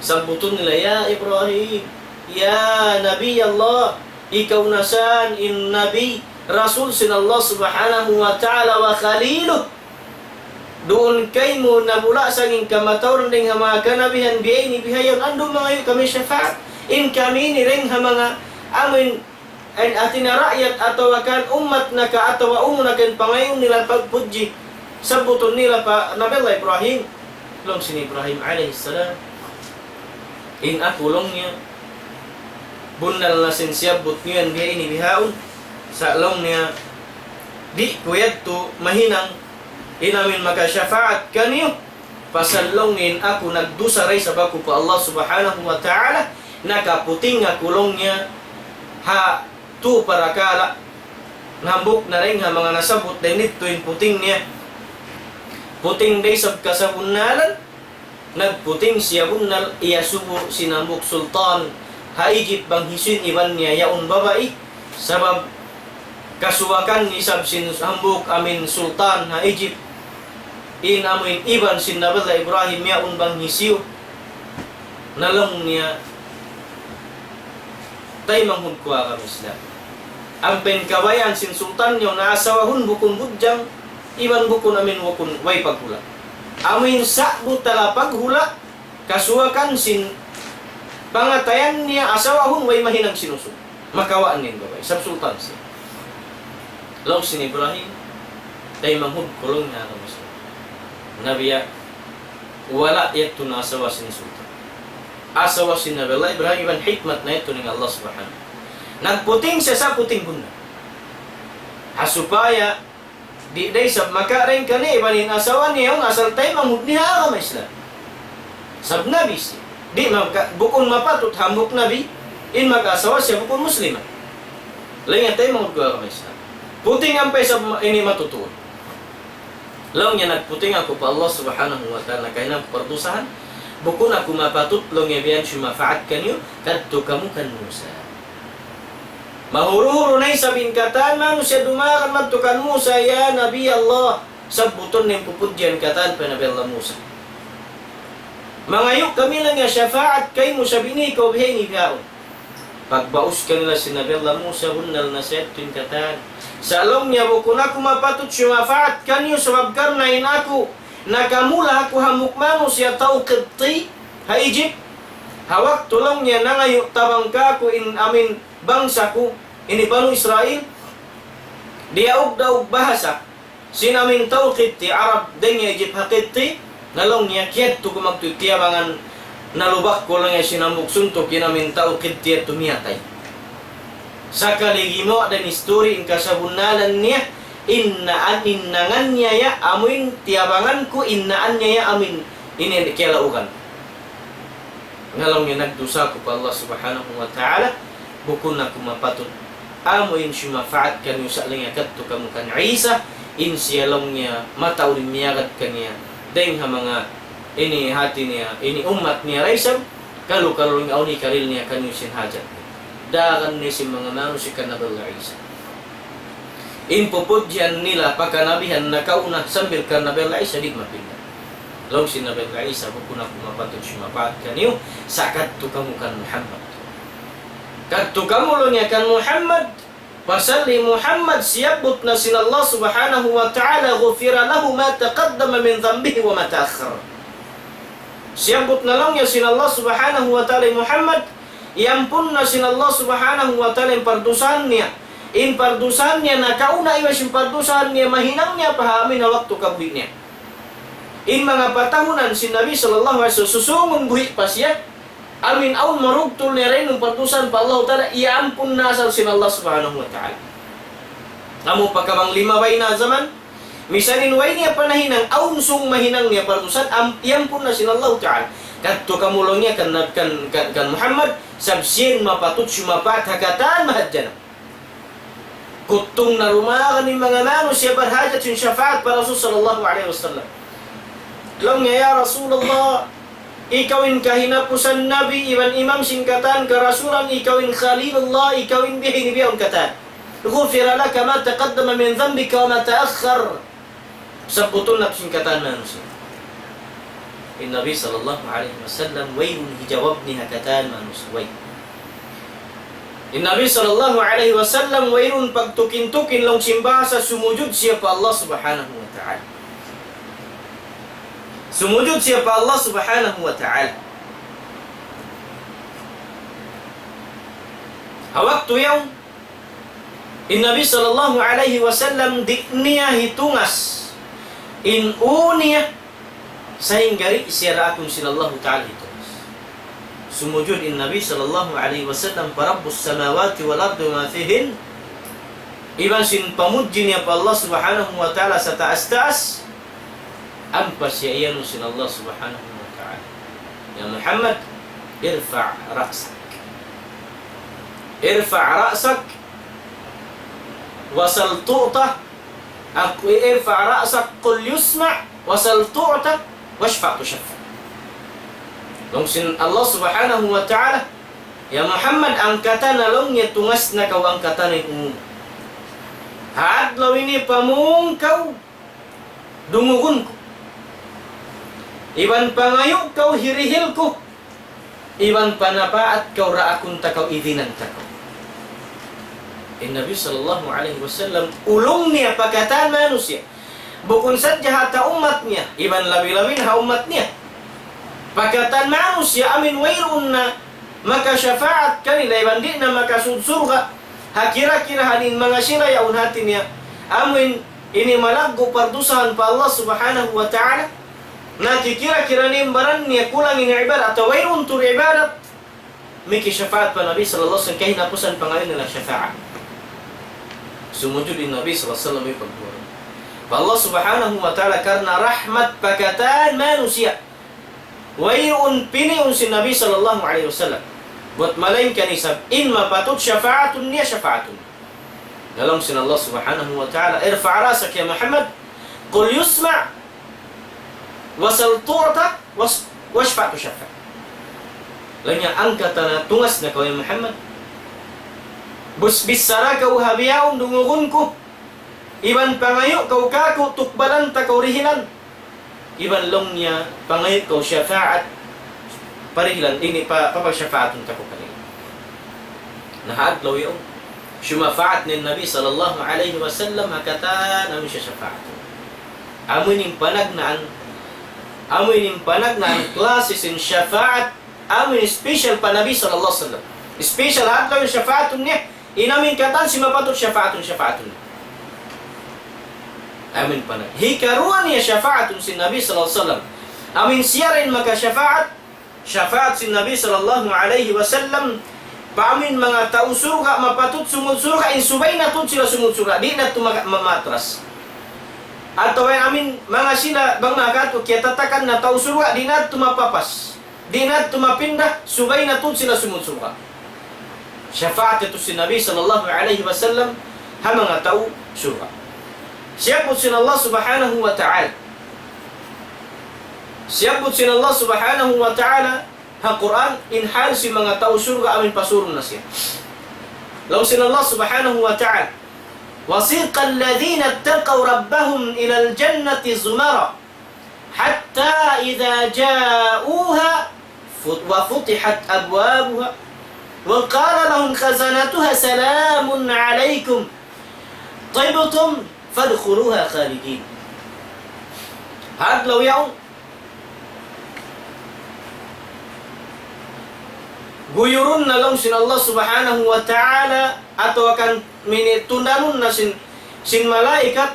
Sabbutun nila, "Ya Ibrahim, ya Nabi Allah, ikaw na san in Nabi, Rasul sin Allah Subhanahu wa Ta'ala wa Khaliluh. Duun kaymu nabula' sanging kamatauran dayn ha manga kanabihan bihaini bihaun, andu' mangayu' kami shafaat. In kami ini dayn ha manga amuin, in hati niya raayat atawa kan ummat naka atawa unu naka in pangayuun nila pagpudji." Sabbutun nila pa Nabi Allah Ibrahim. Laung sin Ibrahim alayhi salam, "In aku," laung niya, "bunnal na sin siyabbut niyu yan bihaini bihaun. Sa' laung niya, di' ku yadtu mahinang in amuin makashafaat kaniyu. Pasal," laung niya, "in aku nagdusa da isab aku pa Allah Subhanahu wa Ta'ala, nakaputing aku," laung niya, "ha tū parakala'." Na hambuuk na dayn ha manga nasabbut dayn didtu in puting niya. Puting da isab kasabunnalan, nagputing siya bunnal, iyasubu sin hambuuk sultan ha Egypt bang hisiyu in iban niya yaun babai, sabab kasuwakan isab sin hambuuk amuin sultan ha Egypt in amuin iban sin Nabi Allah Ibrahim yaun bang hisiyu. Na laung niya, taymanghud ku ha agama Islam. Ampa in kabayaan sin sultan niya na asawahun bukun budjang, iban bukun amuin bukun way paghula'. Amuin sa'bu taga paghula', kasuwakan sin pangatayan niya asawahun way mahinang sin usug. Makawaan niya in babai, sabab sultan siya. Laung sin Ibrahim, taymanghud ku laung niya ha agama Islam. Na biya', wala' yadtu na asawa sin sultan. Asawa sin Nabi Allah Ibrahim iban hikmat na yadtu dayn ha Allah Subhanahu. Nagputing siya sa' puting bunnal. Ha supaya di' da isab makaraing kaniya iban in asawa niya yaun asal taymanghud niya ha agama Islam. Sabab nabi siya. Di' maka-, bukun mapatut hambuuk nabi in mag-asawa siya bukun Muslimah. Laung niya taymanghud ku ha agama Islam. Puting ampa isab ma-, ini matutuun. Laung niya, nagputing aku pa Allah Subhanahu wa Ta'ala, kaina aku pardusahan, bukun aku mapatut, laung niya, biya' yan sumafaat kaniyu, kadtu kamu kan Musa. Mahuru-huru na isab in katan manusiya' dumagan madtu kan Musa, "Ya Nabi Allah," sabbutun na in pupudjian katan pa Nabi Allah Musa. "Mangayu' kami," laung niya, "shafaat kaymu sabab ini kaw bihaini bihaun." Pagbaus kanila sin Nabi Allah Musa, bunnal na sa yadtu in katan. Sa' laung niya, bukun aku mapatut sumafaat kaniyu sabab karna' in aku, nakamula aku hambuuk manusiya' tau Qibti ha Egypt. Ha waktu laung niya nangayu' tabang kāku' in amuin bangsa ku, ini Banu Israil, diyaug-daug bahasa sin amuin tau Qibti, Arab, dayn ha Egypt ha Qibti, na laung niya, kiyadtu ku magtuy tiyabangan, nalubak ku laung niya sin hambuuk suntuk, in amuin tau Qibti yadtu miyatay. Sakali gimuwa' da in history in kasabunnalan niya, in naan, in ngan niya ya, amuin tiyabangan ku, in ngan niya ya, amuin ini kiyalaugan. Na laung niya, nagdusa aku pa Allah Subhanahu wa Ta'ala, bukun aku mapatut amuin sumafaat kaniyu sa' laung niya kadtu kamu kan Isa, in siya laung niya mataud in miyagad kaniya dayn ha manga ini hati niya, ini ummat niya da isab, kalu-kalu laung niya awn hikarihil niya kaniyu sin hajat. Dagan na isab manga manusiya' kan Nabi Allah Isa. In pupudjian nila pa kanabihan nakauna sambil kan Nabi Allah Isa di' mapinda. Laung sin Nabi Allah Isa, bukun aku mapatut sumafaat kaniyu, sa' kadtu kamu kan Muhammad. Kadtu kamu laung niya kan Muhammad, pasal hi Muhammad siyabbut na sin Allah Subhanahu wa Ta'ala, غفر له ما تقدم من ذنبه وما تأخر. Siyabbut na laung niya sin Allah Subhanahu wa Ta'ala hi Muhammad, iyampun na sin Allah Subhanahu wa Ta'ala in pardusahan niya. In pardusahan niya nakauna iban sin pardusahan niya mahinang niya pa ha amin ha waktu kabuhi' niya. In manga patahunan sin Nabi sallallahu alayhi wasallam susūngun buhi' pa siya, amin awn marugtul niya dayn ha pardusahan pa Allah Ta'ala, iyampun na asal sin Allah Subhanahu wa Ta'ala. Amu pa kabang limabay na jaman, misan in way niya pa nahinang, awn sūng mahinang niya pardusahan, am-, iyampun na sin Allah Ta'ala. Kadtu kamu laung niya kan, kan, kan, kan Muhammad, sabab siya in mapatut sumapaat ha katan mahadjana. Kuttung na dumagan in manga manusiya' barhajat sin shafaat pa Rasul sallallahu alayhi wasallam. Laung niya, "Ya Rasulullah, ikaw in kahinapusan nabi, iban imam sin katan karasulan, ikaw in Khalilullah, ikaw in bihaini bihaun katan. غفر لك ما تقدم من ذنبك وما تأخر." Sabbutun natu' sin katan manusiya'. In Nabi sallallahu alayhi wasallam, wayruun hijawab niya ha katan manusiya', way. In Nabi sallallahu alayhi wasallam, wayruun pagtukin-tukin laung sin bahasa, sumujud siya pa Allah Subhanahu wa Ta'ala. Sumujud siya pa Allah Subhanahu wa Ta'ala. Ha waktu yaun, in Nabi sallallahu alayhi wasallam di' niya hitungas in ū niya, sahingga di' siya daakun sin Allahu Ta'ala hitungas. Sumujud in Nabi sallallahu alayhi wasallam pa رب السماوات والأرض وما فيهن, iban sin pamudji niya pa Allah Subhanahu wa Ta'ala sataas-taas, ampa siya iyanun sin Allah Subhanahu wa Ta'ala, "Ya Muhammad, ارفع رأسك. ارفع رأسك وسل تعطى." Aku, "ارفع رأسك، قل يسمع، وسل تعطى، واشفع تشفع." Laung sin Allah Subhanahu wa Ta'ala, "Ya Muhammad, angkata na laung niya, tungas na kaw angkata na in ū mu. Ha adlaw ini pamung kaw dungugun ku. Iban pangayu' kaw hirihil ku. Iban panapaat kaw daakun ta kaw idinan ta kaw." In Nabi sallallahu alayhi wasallam, ulung niya pa katan manusiya'. Bukun sadja ha ta ummat niya, iban labi-labi na ha ummat niya. Pa katan manusiya' amin wayruun na makashafaat kanila iban di' na makasud surga'. Ha kira-kirahan in manga sila yaun hati niya, amuin ini malaggu' pardusahan pa Allah Subhanahu wa Ta'ala. Na kikira-kira niya in baran niya kulang in ibadat atawa wayruun tuud ibadat, miki shafaat pa Nabi sallallahu alayhi wasallam, kahinapusan pangayuun nila shafaat. Sumujud in Nabi sallallahu alayhi wasallam, ipagbuhat pa Allah Subhanahu wa Ta'ala karna' rahmat pa katan manusiya'. Wayruun piniun sin Nabi sallallahu alayhi wasallam. Buat malaingkan isab in mapatut shafaatun niya shafaatun. Laung sin Allah Subhanahu wa Ta'ala, "ارفع رأسك يا محمد، قل يسمع، وسل تعطى، واش-، واشفع تشفع." Laung niya, "Angkata na, tungas na kaw, ya Muhammad. Bus-, bichara kaw ha bihaun dungugun ku. Iban pangayu' kaw kāku', tukbalan ta kaw rihilan. Iban laung niya, pangayu' kaw shafaat, parihilan ini pa, papashafaatun ta kaw kanila." Na ha adlaw yaun, sumafaat in Nabi sallallahu alayhi wasallam ha katan amu siya shafaat. Amu ini in panagnaan, amu ini in panagnaan klase sin shafaat, amu ini special pa Nabi sallallahu alayhi wasallam. Special ha adlaw yaun shafaatun niya, in amu in katan sin mapatut shafaatun, shafaatun. Amu in panag-. Hikaruwa niya shafaatun sin Nabi sallallahu alayhi wasallam. Amu in siya da in makashafaat, shafaat sin Nabi sallallahu alayhi wasallam, pa amu in manga tau surga', mapatut sumud surga', in subay na tuud sila sumud surga', di' na tuud maka-, ma-, matras. Atawa in amu in manga sila, bang makatu, kiyatatakan na tau surga', di' na tuud mapapas. Di' na tuud mapinda, subay na tuud sila sumud surga'. Shafaat yadtu sin Nabi sallallahu alayhi wasallam, ha manga tau surga'. Siyabbut sin Allah Subhanahu wa Ta'ala. Siyabbut sin Allah Subhanahu wa Ta'ala ha Qur'an, in hal sin manga tau surga' amu in pasurun na siya. Laung sin Allah Subhanahu wa Ta'ala, وسيق الذين اتقوا ربهم إلى الجنة زمرا حتى إذا جاءوها فت-، وفتحت أبوابها وقال لهم خزنتها سلام عليكم طبتم فادخلوها خالدين. Ha adlaw yaun, guyurun na laung sin Allah Subhanahu wa Ta'ala, atawa kan mini-, tundanun na sin, sin malaikat,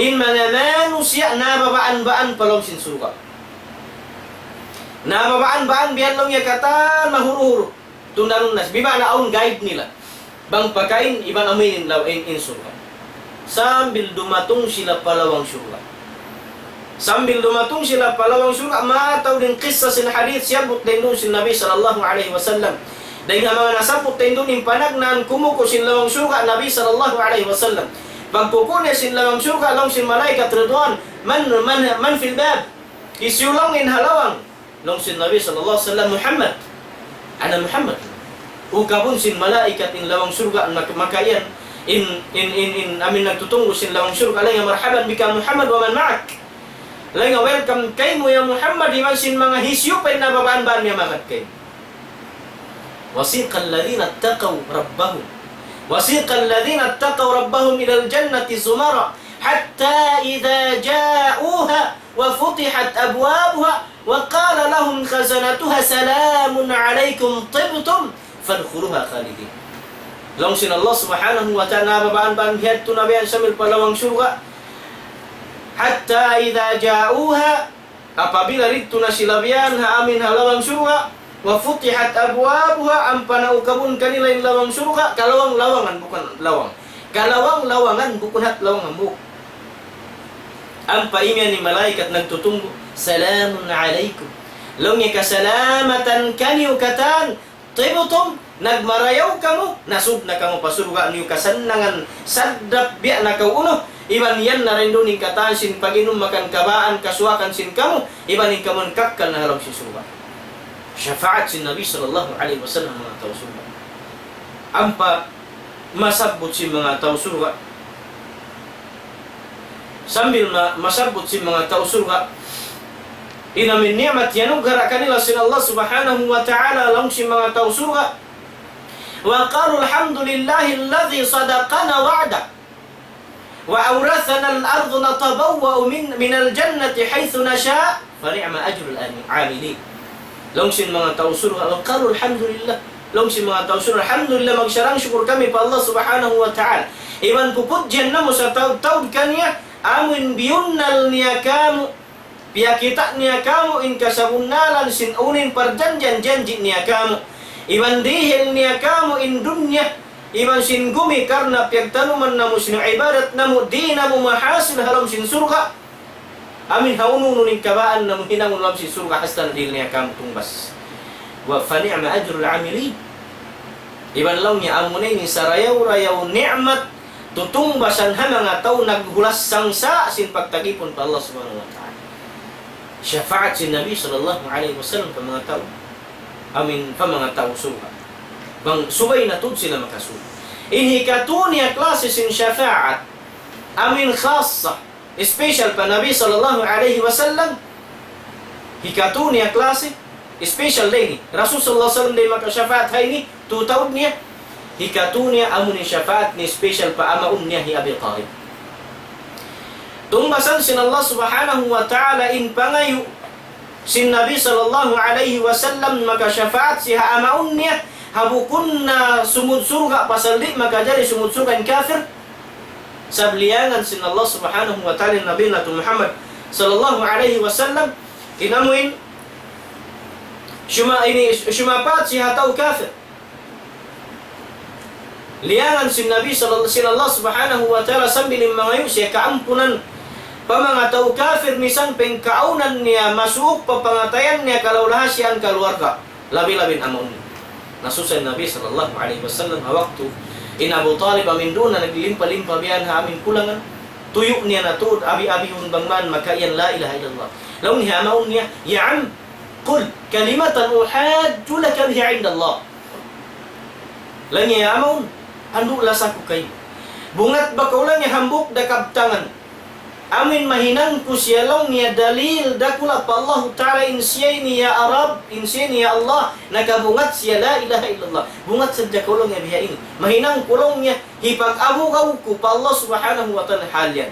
in manga manusiya' nababaan-baan pa lawm sin surga'. Nababaan-baan biya' laung niya katan mahuru-huru. Tundanun na, bima'na awn guide nila. Bang pakain, iban amuin in law-, in, in surga'. Sambil dumatung sila pa lawang surga'. Sambil dumatung sila pa lawang surga', mataud in kissa sin hadith siyabbut dayn duun sin Nabi sallallahu alayhi wasallam. Dayn ha manga nasabbut dayn duun in panagnaan kumuku' sin lawang surga' Nabi sallallahu alayhi wasallam. Pagkuku' niya sin lawang surga', laung sin malaikat Ridwan, من، من، من في الباب؟ Hisiyu laung in ha lawang? Laung sin Nabi sallallahu alayhi wasallam, محمد. أنا محمد. Ukabun sin malaikat in lawang surga', mak-, maka yan, in, in, in, in, amuin nagtutunggu' sin lawang surga', laung niya, مرحبا بك يا محمد ومن معك. Laung niya, welcome kaymu ya Muhammad, iban sin manga hisiyu pa in nababaan-baan niya magad kaymu. وسيق الذين اتقوا ربهم، وسيق الذين اتقوا ربهم إلى الجنة زمرا حتى إذا جاءوها وفتحت أبوابها وقال لهم خزنتها سلام عليكم طبتم فادخلوها خالدين. Laung sin Allah Subhanahu wa Ta'ala, nababaan-baan hiyadtu na biya' yan sambil pa lawang surga'. حتى إذا جاءوها, apabila didtu na sila biya' yan ha amuin ha lawang surga', وفتحت أبوابها, ampa na ukabun kanila in lawang surga', kalawang-lawangan, bukun lawang. Kalawang-lawangan, bukun hat lawang hambuuk. Ampa imiyan in malaikat nagtutunggu', سلام عليكم. Laung niya, kasalamatan kaniyu katan, طبتم, nagmarayaw kamu, nasud na kamu pa surga' niyu kasannangan, saddap biya' na kaw unu, iban yan na rin duun in katan sin pag-inum makan kabaan, kasuwakan sin kamu, iban in kamu kakkal na ha lawm sin surga'. Shafaat sin Nabi sallallahu alayhi wasallam manga tau surga'. Ampa masabbut sin manga tau surga'. Sambil ma-, masabbut sin manga tau surga', in amuin ni'mat iyanugara' kanila sin Allah Subhanahu wa Ta'ala, laung sin manga tau surga', وقالوا الحمد لله الذي صدقنا وعده وأورثنا الأرض نتبوأ من، من الجنة حيث نشاء فنعم أجر العاملين. Laung sin manga tau surga', وقالوا الحمد لله. Laung sin manga tau surga', alhamdulillah, magsarang-sukul kami pa Allah Subhanahu wa Ta'ala. Iban pupudjian namu' sataud-taud kaniya, amuin biyunnal niya kamu', piyakita' niya kamu' in kasabunnalan sin unu in parjanjian-janji' niya kamu'. Iban dihil niya kamu' in dunya, iban sin gumi karna' piyagtanuman namu' sin ibadat namu', di' namu' mahasil ha lawm sin surga'. Amuin ha unu-unu in kabaan namu' hinangun ha lawm sin surga' hasta na dihil niya kamu' tungbas. Wa fa ni'ma ajrul amilin. Iban laung niya amuna ini sarayaw-rayaw ni'mat tutungbasan ha manga tau naghulas sangsa' sin pagtagipun pa Allah Subhanahu wa Ta'ala. Shafaat sin Nabi sallallahu alayhi wasallam pa manga tau. Amuin pa manga tau surga'. Bang subay na tuud sila makasud. In hikatu niya klasi sin shafaat. Amuin khassa. Special pa Nabi sallallahu alayhi wasallam. Hikatu niya klasi, special da ini. Rasul sallallahu alayhi wasallam da in makashafaat ha ini, tutaud niya. Hikatu niya amu in shafaat niya special pa amaun niya hi Abi Talib. Tungbasan sin Allah Subhanahu wa Ta'ala in pangayu' sin Nabi sallallahu alayhi wasallam makashafaat siya ha amaun niya, ha bukun na sumud surga' pasal di' makajari sumud surga' in kafir. Sabliyangan sin Allah Subhanahu wa Ta'ala Nabi natu' Muhammad sallallahu alayhi wasallam, in amuin suma-, ini, sumapaat siya ha tau kafir. Liyangan sin Nabi sallallahu, sin Allah Subhanahu wa Ta'ala sambil in mangayu' siya kaampunan pa manga tau kafir misan pa in kaawnan niya masuuk pa pangatayan niya kalaulahasian kaluarga. Labi-labi in amaun niya. Nasusa in Nabi sallallahu alayhi wasallam ha waktu in Abu Talib amuin duun na naglimpa-limpa biya' ha amuin kulangan. Tuyu' niya na tuud abi-abihun bang man makaiyan la ilaha illallah. Laung niya amaun niya, يا عم، قل كلمة أحاج لك بها عند الله. Laung niya, ya amaun, andu' lasa ku kaymu. Bungat ba kaw laung niya hambuuk da kabtangan. Amin mahinang ku siya laung niya dalil dakula' pa Allahu Ta'ala in siya ini ya Arab, in siya ini ya Allah, nakabungat siya la ilaha illallah. Bungat sadja kaw laung niya biya' ini. Mahinang ku laung niya, hipag-abugaw ku pa Allah Subhanahu wa Ta'ala hal yan.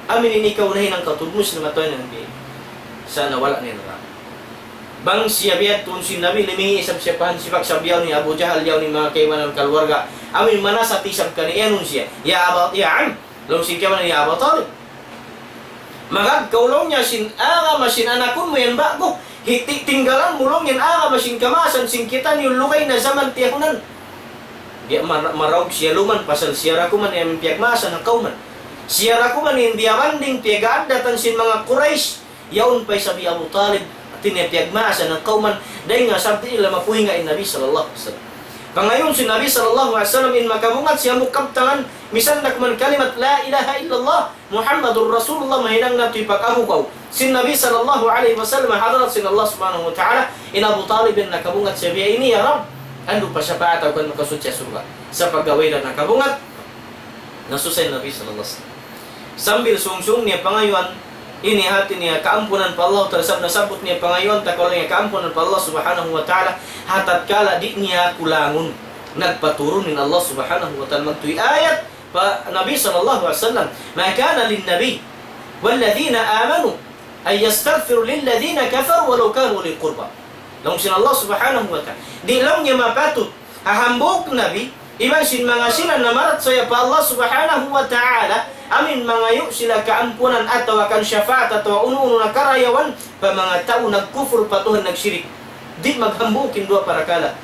Amin ini kaw nahinang kaw tuud Muslim atawa in biya' ini. Sana wala' na in Arab. Bang siya biya' tuun sin Nabi, limingi isab siya pahan sibak sa biyaun ni Abu Jahal, yaun in manga kaibanan kaluarga. Amin manasat isab kaniya, iyanun siya. Ya Aba, ya Am, laung sin kaibanan, ya Aba Talib. Magad kaw laung niya sin agama sin anakun mu yan ba'gu. Hiti tinggalan mu laung yan agama sin kamaasan sin kitaniyu lugay na jaman tiyahunan. Biya' mar-, maraug siya luman pasal siya ra kuman in piyagmaasan ha kawman. Siya ra kuman in biyabanding piyag-aaddatan sin manga Quraysh. Yaun pa isab hi Abu Talib, hati niya piyagmaasan ha kawman, dayn ha sabda nila mapuhinga in Nabi sallallahu alayhi wasallam. Pangayuun sin Nabi sallallahu alayhi wasallam in makabungat siya mu kabtangan, misan da kuman kalimat la ilaha illallah, Muhammadur Rasulullah, mahinang natu' hipag-abugaw sin Nabi sallallahu alayhi wasallam ha hadarat sin Allah Subhanahu wa Ta'ala, in Abu Talib in nakabungat siya biya' ini, ya Rabb, andu' pa shafaat aku kan makasud siya surga'. Sa' pagga way da nakabungat, nasusa in Nabi sallallahu alayhi wasallam. Sambil sung-sung niya pangayuan, ini hati niya kaampunan pa Allah Ta'ala, sabab nasabbut niya pangayuan, takawal niya kaampunan pa Allah Subhanahu wa Ta'ala, ha tatkala di' niya kulangun. Nagpaturun in Allah Subhanahu wa Ta'ala magtuy ayat pa Nabi sallallahu alayhi wasallam, ما كان للنبي والذين آمنوا أن يستغفروا للذين كفروا ولو كانوا أولي قربى. Laung sin Allah Subhanahu wa Ta'ala. Di' laung niya mapatut ha hambuuk nabi, iban sin manga sila namarachaya pa Allah Subhanahu wa Ta'ala, amin mangayu' sila kaampunan atawa kan shafaat atawa unu-unu na karayawan pa manga tau nagkufur pa Tuhan nagshirik. Di' maghambuuk in duwa parakala'.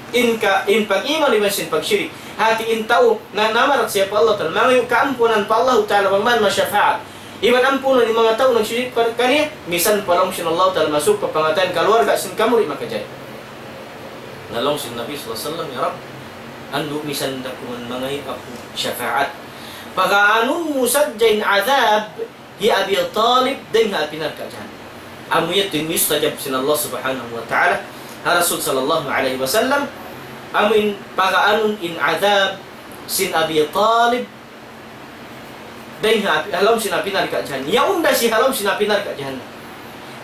In ka, in pag-iman iban sin pagshirik. Hati in tau na namarachaya pa Allah Ta'ala, mangayu' kaampunan pa Allah Ta'ala, bang man mashafaat. Iban ampunun in manga tau nagshirik pa kaniya, misan pa laung sin Allah Ta'ala masuuk pa pangatayan kaluarga sin kamu di' makajari. Na laung sin Nabi sallallahu alayhi wasallam, ya Rabb, andu' misan da kuman mangayu' aku shafaat. Pagaanun mu sadja in adhab hi Abi Talib dayn ha api narka' jahannam. Amu yadtu in mustajab sin Allah Subhanahu wa Ta'ala ha Rasul sallallahu alayhi wasallam, amu in pagaanun in adhab sin Abi Talib dayn ha api, ha lawm sin api narka' jahannam. Yaun da siya ha lawm sin api narka' jahannam.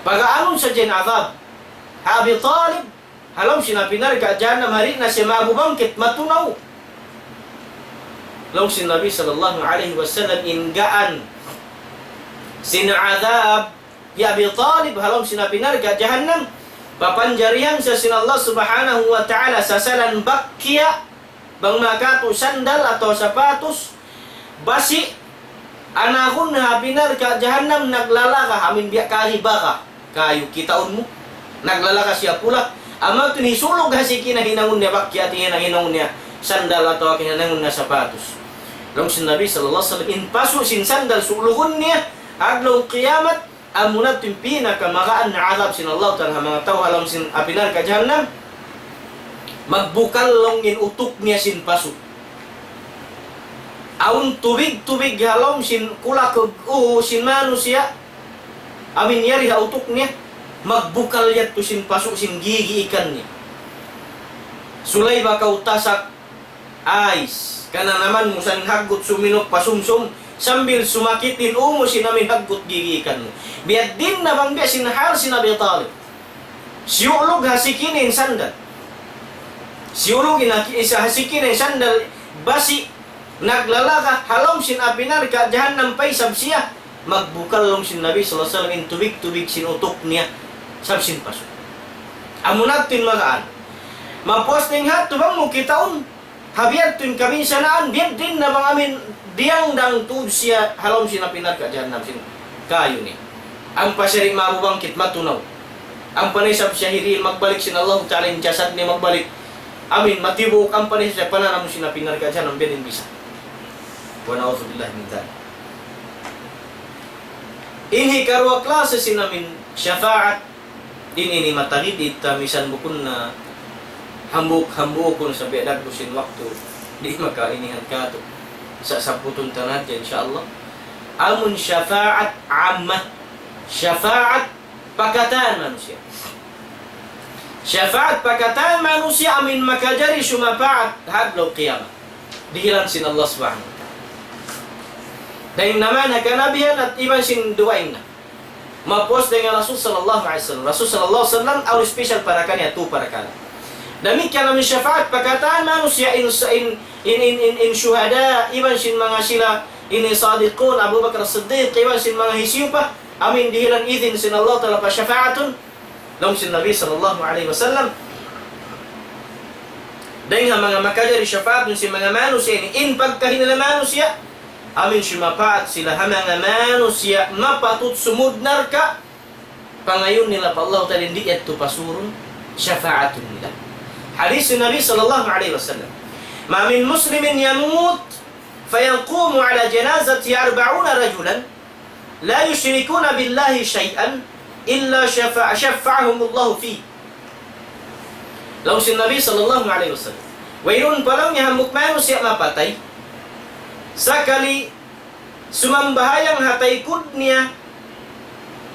Pagaanun sadja in adhab ha Abi Talib, ha lawm sin api narka' jahannam, di' na siya mabubangkit, matunaw. Laung sin Nabi sallallahu alayhi wasallam, in gaan sin adhab hi Abi Talib ha lawm sin api narka' jahannam, papanjarihan siya sin Allah Subhanahu wa Ta'ala sasalan bakkiya, bang makatu' sandal atawa sapatus, basi', anagun ha api narka' jahannam naglalaga, amin biya' kahi baga, kayu kitaun mu. Naglalaga siya pula. Amu yadtu in hisulug ha siki na hinangun niya bakkiya, hati hinangun niya sandal atawa hinangun niya sapatus. Laung sin Nabi sallallahu alayhi wasallam, in pasu' sin sandal sulugun niya, adlaw qiyamat, amuna yadtu in pinakamagaan na adhab sin Allah Ta'ala ha manga tau ha lawm sin api narka' jahannam, magbukal laung in utuk niya sin pasu'. Awn tubig-tubig ha lawm sin kulak uu sin manusiya', amin yari ha utuk niya, magbukal yadtu sin pasu' sin gigi ikan niya. Sulay ba kaw tasak ais, kananaman mu sa in haggut suminuk pa sumsum, sambil sumakit in ū mu sin amin haggut gigi ikan mu. Biya' diin na bang biya' sin hal sin Abi Talib. Siyulug ha siki niya in sandal. Siyulug in ha ki-, isa ha siki niya in sandal, basi' naglalaga ha lawm sin api narka' jahannam pa isab siya. Magbukal laung sin Nabi sallallahu alayhi wasallam in tubig-tubig sin utuk niya, sabab sin pasu'. Amuna yadtu in magaan. Mapuas dayn ha yadtu bang mu kitaun, ha biya' yadtu in kabinsanaan, biya' diin na bang amin diyangdang tuud siya ha lawm sin api narka' jahannam sin kayu ini. Ampa siya di' mabubangkit, matunaw. Ampa na isab siya hirihil magbalik sin Allah Ta'ala in jasad niya magbalik. Amin, matibuuk ampa na isab siya pananamun sin api narka' jahannam biya' diin bisa. Wa na'udhu billahi min dhalik. In hikaruwa klase sin amin shafaat, in ini matagid ita misan bukun na hambuuk-hambuukun sa biya' dagbu sin waktu di' makainihan katu'. Sa' sabbutun ta na hadja, insya Allah. Amun shafaat ammah, shafaat pa katan manusiya'. Shafaat pa katan manusiya' amin makajari sumapaat ha adlaw qiyamat. Dihilan sin Allah Subhanahu wa Ta'ala. Dayn naman ha kanabihan at iban sin dugaing na. Mapuas dayn ha Rasul sallallahu alayhi wasallam. Rasul sallallahu alayhi wasallam, awn special para kaniya, tu parakala'. Damikkiyan amun shafaat pa katan manusiya' in, in, in, in, in, in shuhada, iban sin manga sila ini sadiqun, Abu Bakar Siddiq, iban sin manga hisiyu pa, amun dihilan idin sin Allah Ta'ala pa shafaatun, laung sin Nabi sallallahu alayhi wasallam. Dayn ha manga makajari shafaatun sin manga manusiya' ini, in pagkahi nila manusiya', amun sumapaat sila ha manga manusiya' mapatut sumud narka', pangayuun nila pa Allah Ta'ala in di' yadtu pasurun shafaatun nila. Hadith Nabi sallallahu alayhi wasallam. ما من مسلم يموت فيقوم على جنازته أربعون رجلا لا يشركون بالله شيئا إلا شفع-، شفعهم الله فيه. Laung sin Nabi sallallahu alayhi wasallam. Wayruun pa laung niya hambuuk manusiya' mapatay. Sakali sumambahayang ha taykud niya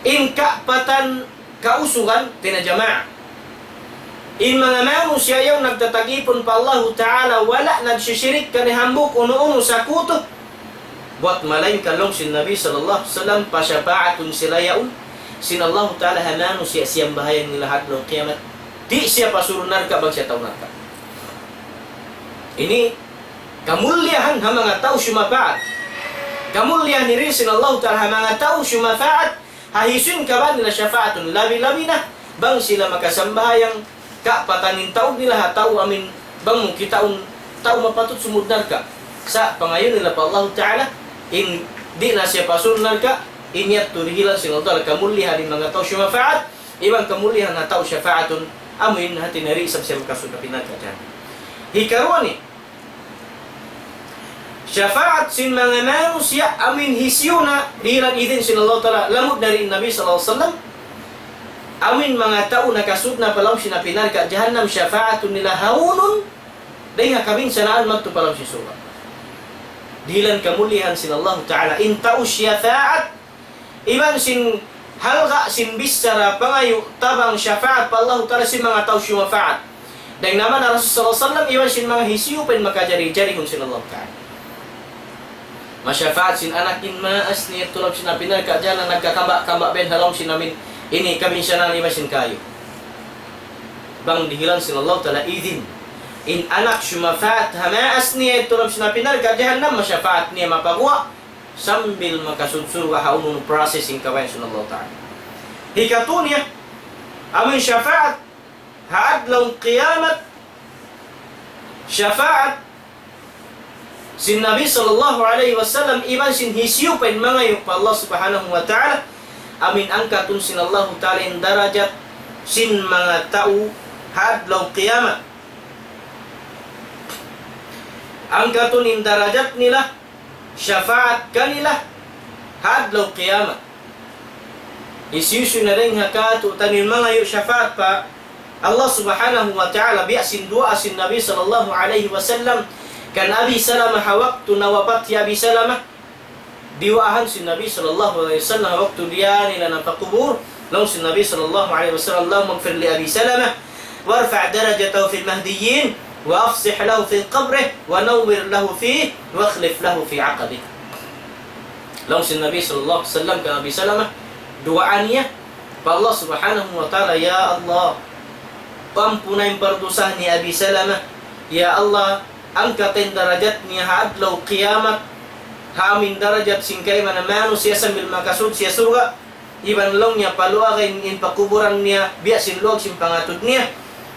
in kapatan kausugan, tina jamaa. In manga manusiya' yaun nagtatag-ipun pa Allahu Ta'ala, wala' nagsisirik kaniya hambuuk unu-unu sakutu. Buwat malaingkan laung sin Nabi sallallahu alayhi wasallam, pashapaatun sila yaun sin Allahu Ta'ala ha manusiya' siyambahayang nila ha adlaw kiyamat. Di' siya pasurun narka' bang siya tau narka'. Ini kamulliyahan ha manga tau sumapaat. Kamulliyahan ini sin Allahu Ta'ala ha manga tau sumapaat, ha hisiyu in kabaan nila shafaatun, labi-labi na bang sila makasambahayang kapatan in tau nila ha tau amun bang mu kitaun tau mapatut sumud narka'. Sa' pangayuun nila pa Allahu Ta'ala, in di' na siya pasurun narka', in yadtu dihilan sin Allah Ta'ala kamulliyahan in manga tau sumapaat, iban kamulliyahan ha tau shafaatun, amuin hati nari isab siya makasud ha narka' jahannam. Hikaruwa ini, shafaat sin manga manusiya' amuin hisiyu na dihilan idin sin Allah Ta'ala, lamud na dayn Nabi sallallahu alayhi wasallam, amuin manga tau nakasud na pa lawm sin api narka' jahannam, shafaatun nila hawnu, dayn ha kabinsanaan madtu pa lawm sin surga'. Dihilan kamulliyahan sin Allah Ta'ala in tau shafaat, iban sin halga' sin bichara pangayu' tabang shafaat pa Allah Ta'ala sin manga tau sumapaat. Dayn naman ha Rasul sallallahu alayhi wasallam, iban sin manga hisiyu pa in makajari-jarihun sin Allah Ta'ala. Mashafaat sin anak in maas niya ha lawm sin api narka' jahannam, nagkakamba'-kamba' biya' ha lawm sin amuin ini kabinsanaan iban sin kayu. Bang dihilan sin Allah Ta'ala idin, in anak sumapaat ha maas niya ha lawm sin api narka' jahannam, mashafaat niya mapaguwa', sambil makasud surga' ha unu-unu process in kabayaan sin Allah Ta'ala. Hikatu niya, amuin shafaat ha adlaw kiyamat, shafaat sin Nabi sallallahu alayhi wasallam, iban sin hisiyu pa in mangayu' pa Allah Subhanahu wa Ta'ala, amuin angkatun sin Allah Ta'ala in darajat sin manga tau ha adlaw kiyamat. Angkatun in darajat nila, shafaat kanila ha adlaw kiyamat. Hisiyu-siyu na dayn ha katu'taniyu mangayu' shafaat pa Allah Subhanahu wa Ta'ala, biya' sin duwaa sin Nabi sallallahu alayhi wasallam kan Abi Salama ha waktu nawapat hi Abi Salama. Duwaahan sin Nabi sallallahu alayhi wasallam ha waktu diyā nila na pa kubul, laung sin Nabi sallallahu alayhi wasallam, اللهم اغفر لأبي سلمة وارفع درجته في المهديين وأفسح له في قبره ونور له فيه واخلف له في عقبه. Laung sin Nabi sallallahu alayhi wasallam kan Abi Salama, duwaa niya pa Allah Subhanahu wa Ta'ala, "Ya Allah, pampuna in pardusahan hi Abi Salama. Ya Allah, angkata in darajat niya ha adlaw kiyamat, ha amuin darajat sin kaibanan manusiya' sambil makasud siya surga'." Iban laung niya paluaga in, in pakuburan niya, biya' sin luag sin pangatud niya.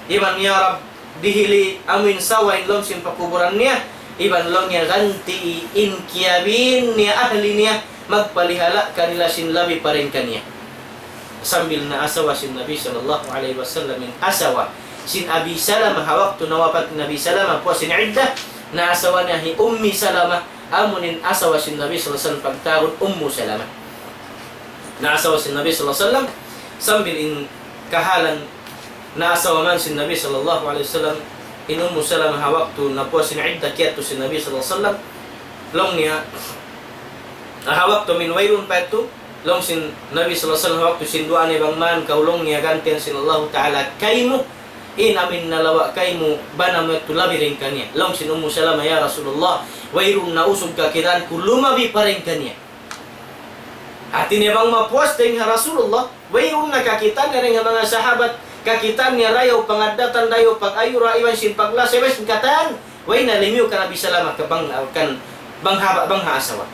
Iban ya Rabb, dihili amuin sawa in lawm sin pakuburan niya. Iban laung niya gantii in kiyabin niya, ahli niya, magpalihala' kanila sin labi pa dayn kaniya. Sambil naasawa sin Nabi sallallahu alayhi wasallam in asawa sin Abi Salama ha waktu nawapat Nabi Salama, puas sin idda, naasawa niya hi Ummi Salama, amuin asawa sin Nabi sallallahu alayhi wasallam pagtawagun Ummu Salama. Naasawa sin Nabi sallallahu alayhi wasallam, sambil in kahalan naasawa man sin Nabi sallallahu alayhi wasallam, in Ummu Salama ha waktu napuas sin idda kiyadtu sin Nabi sallallahu alayhi wasallam, laung niya, ha waktu amuin wayruun pa yadtu, laung sin Nabi sallallahu alayhi wasallam ha waktu sin duwaa niya bang man kaw laung niya gantian sin Allahu Ta'ala kaymu, In amin nalawa' kaymu, bana mu yadtu labi dayn kaniya. Laung sin Ummu Salamah, "Ya Rasulullah, wayruun na usug kakitaan ku lumabi pa dayn kaniya." Hati niya bang mapuas dayn ha Rasulullah, wayruun na kakitaan niya dayn ha manga sahabat, kakitaan niya dayaw pangaddatan, dayaw pag-ayura, iban sin paglasa, iban sin katan, way na limiyu kan Abi Salamah ka bang, kan bang haba, bang ha asawa.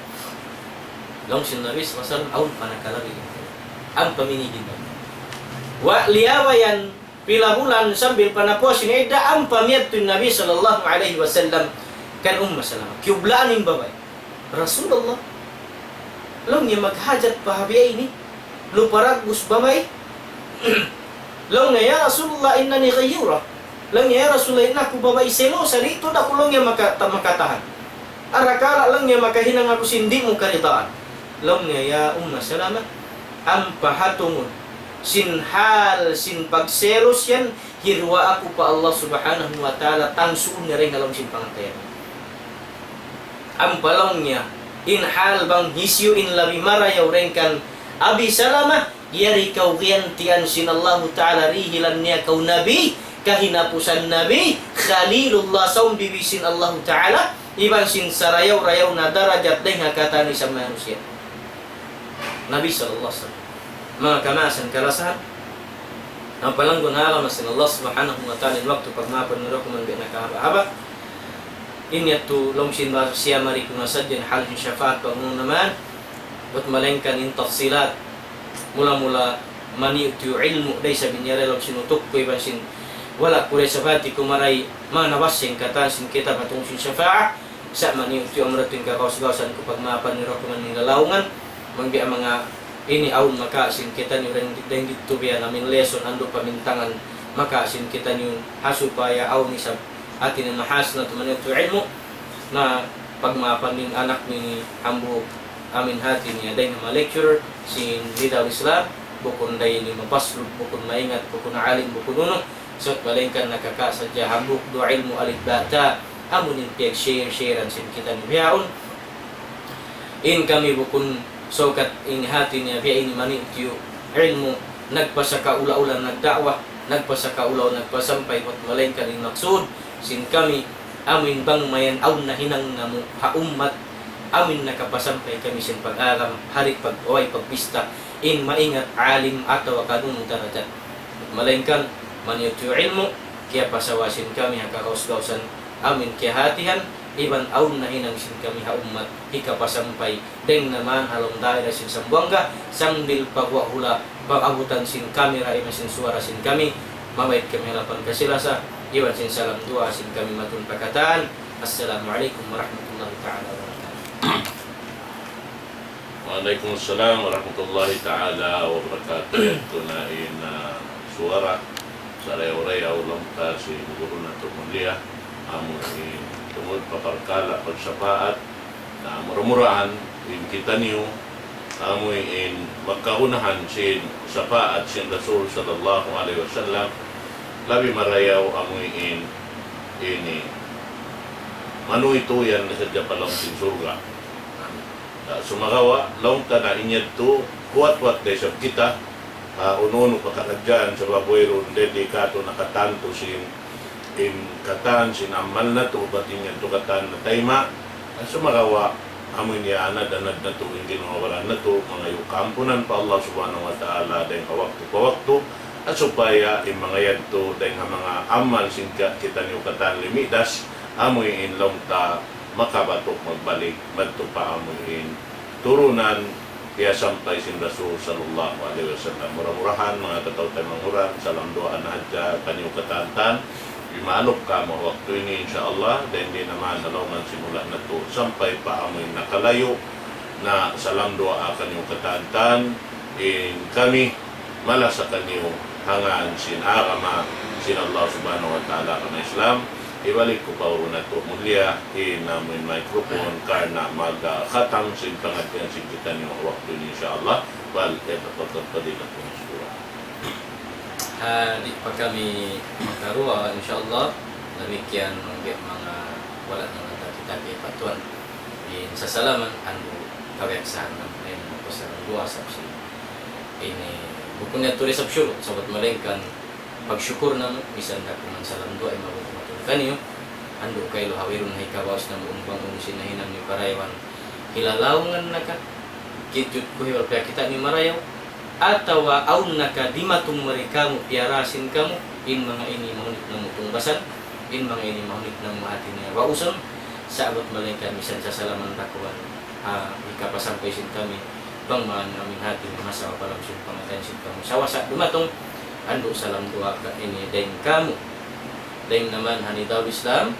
Laung sin Nabi sallallahu alayhi wasallam, awn pa nakalabi. Ampa minigin na. Wa liyawa yan, pila bulan sambil pa napuas in idda, ampa miyadtu in Nabi sallallahu alayhi wasallam kan Ummu Salamah. Kiyublaan in babai. "Rasulullah," laung niya, "maghajat pa ha biya' ini, luparagus babai." Laung niya, "Ya Rasulullah, innani ghayyura." Laung niya, "Ya Rasulullah, in aku babai selosa, di' tuud aku," laung niya, "maka-, ta-, makatahan. Arakala'," laung niya, "makahinang aku sin di' mu karidaan." Laung niya, "Ya Umma Salamah, ampa ha tungud sin hal sin pagselos yan, hiruwaa ku pa Allah Subhanahu wa Ta'ala, tangsuun niya dayn ha lawm sin pangatayan." Ampa laung niya, in hal bang hisiyu in labi marayaw dayn kan Abi Salamah, yari kaw giyantian sin Allahu Ta'ala, dihilan niya kaw Nabi, kahinapusan Nabi, Khalilullah, saumbibi sin Allahu Ta'ala, iban sin sarayaw-rayaw na darajat dayn ha katan isab manusiya'. Nabi sallallahu alayhi wasallam. Manga kamaasan kalasahan, ampa langgun ha agama sin Allah Subhanahu wa Ta'ala, in waktu pagmaapan nila ku man biya' nakahaba'-haba'. In yadtu laung sin bahasa siya mari ku na sadja in hal sin shafaat pag-unu naman, bat malaingkan in tafsilat. Mula-mula maniyu-tiyu ilmu' da isab in yari laung sin utuk ku iban sin wala' ku da isab hati ku maray manabas sin katan sin kitab ha tungud sin shafaat. Sa' maniyu-tiyu amura tuud in kagaus-gausan ku pagmaapan nila ku man in lalaungan. Bang biya' manga ini awn makawa' sin kitaniyu dayn, dayn didtu biya' na amin lesson andu' pamintangan makawa' sin kitaniyu ha supaya awn isab hati niya mahas na tuud maniyu-tiyu ilmu'. Na pagmaapan in anak ini hambuuk amin hati niya dayn ha manga lecturer sin Bidaul Islam, bukun da ini mapaslud, bukun maingat, bukun alim, bukun unu. Sa' malaingkan nakakawa' sadja hambuuk duwa ilmu' alif ba ta, amu in piyag-share-sharean sin kitaniyu bihaun. In kami bukun sukat in hati niya biya' ini maniyu-tiyu ilmu', nagpasakaula-ula nagda'wa, nagpasakaula-ula nagpasampay, bat malaingkan in maksud sin kami, amu in bang mayan awn nahinang namu' ha ummat, amu in nakapasampay kami sin pag-agama, di' pag-, way pagbista, in maingat alim atawa kan unu darajat. Malaingkan, maniyu-tiyu ilmu', kiyapasawa sin kami ha kagaus-gausan amu in kiyahatihan, iban awn nahinang sin kami ha ummat, hikapasampay, dayn naman ha lawm daira sin Sambuwangga, sambil pa guwa' hula', pag-abutan sin kamera iban sin suwara sin kami, mabaya' kami ha hadapan kasilasa, iban sin salam duwaa sin kami madtu pa katan. Assalamu alaykum warahmatullahi ta'ala wabarakatuh. Wa alaykum assalam warahmatullahi ta'ala wabarakatuh. Yadtu na in, ah, suwara, sarayaw-rayaw laung ta sin guru natu' mulia, amu in tungud pa parkala' pagsapaat, na mura-murahan in kitaniyu, amu in magkagunahan sin sapaat sin Rasul sallallahu alayhi wasallam, labi marayaw amu in ini, manuytuyan na sadja pa lawm sin surga'. Na, sumagawa', laung ta na in yadtu, huwat-huwat da isab kita, ah, unu-unu pakaradjaan, sabab wayruun delikatu na katan tuud sin, in katan sin amal natu', bat in yadtu katan na tayma', ah, sumagawa', amu in iyaanad-anad natu', in ginhawa-baran natu', mangayu' kaampunan pa Allah Subhanahu wa Ta'ala, dayn ha waktu pa waktu, ah, supaya in manga yadtu, dayn ha manga amal sin ka-, kitaniyu katan limidas, amu in laung ta, makabatuk magbalik madtu pa amu in turunan kiyasampay sin Rasul sallallahu alayhi wasallam. Mura-murahan, manga kataw-taymanghuran, salam duwaa na hadja kaniyu katan-katan. Di' maalup kamu waktu ini, insya Allah, dayn di' na man nalaungan sin hula' natu' sampay pa amu in nakalayu', na salam duwaa kaniyu katan-katan, in kami malasa kaniyu ha ngan sin agama sin Allah Subhanahu wa Ta'ala, agama Islam. Hibalik ku pa guru natu' mulia in amu in microphone karna' magkhatam sin pangadjian sin kitaniyu waktu ini, insya Allah. Fal yatafaddal fadilatul mashkura. Ah, di' pa kami makaruwa, insya Allah. Damikkiyan manga wala' na nagkakita' kiyapatuan. In sasalaman andu' kabiyaksahan na in magpasarang duwaa sabab sin ini bukun niya tuud isab shurut, sabab malaingkan Pagsukur namu', misan da kuman salam duwaa in mabubuhatun kaniyu. Andu' kailu hawirun na hikabaus namu' umbang unu sin nahinang niyu parayawan. Hilalaungan na ka, kijut ku hiwal piyakita' niyu marayaw. Atawa awn na ka dimatung mari kamu, piyarasin kamu, in manga ini mahunit namu' tungbasan, in manga ini mahunit namu' hati niya wausun, sa'abat malaingkan misan sasalaman da kuman, ah, hikapasampay sin kami, bang man amin hati niya masawa pa lawm sin pangatayan sin kamu. Sawasa dumatung, andu' salam duwaa ka ini dayn kamu. Dayn naman ha Nidahul Islam,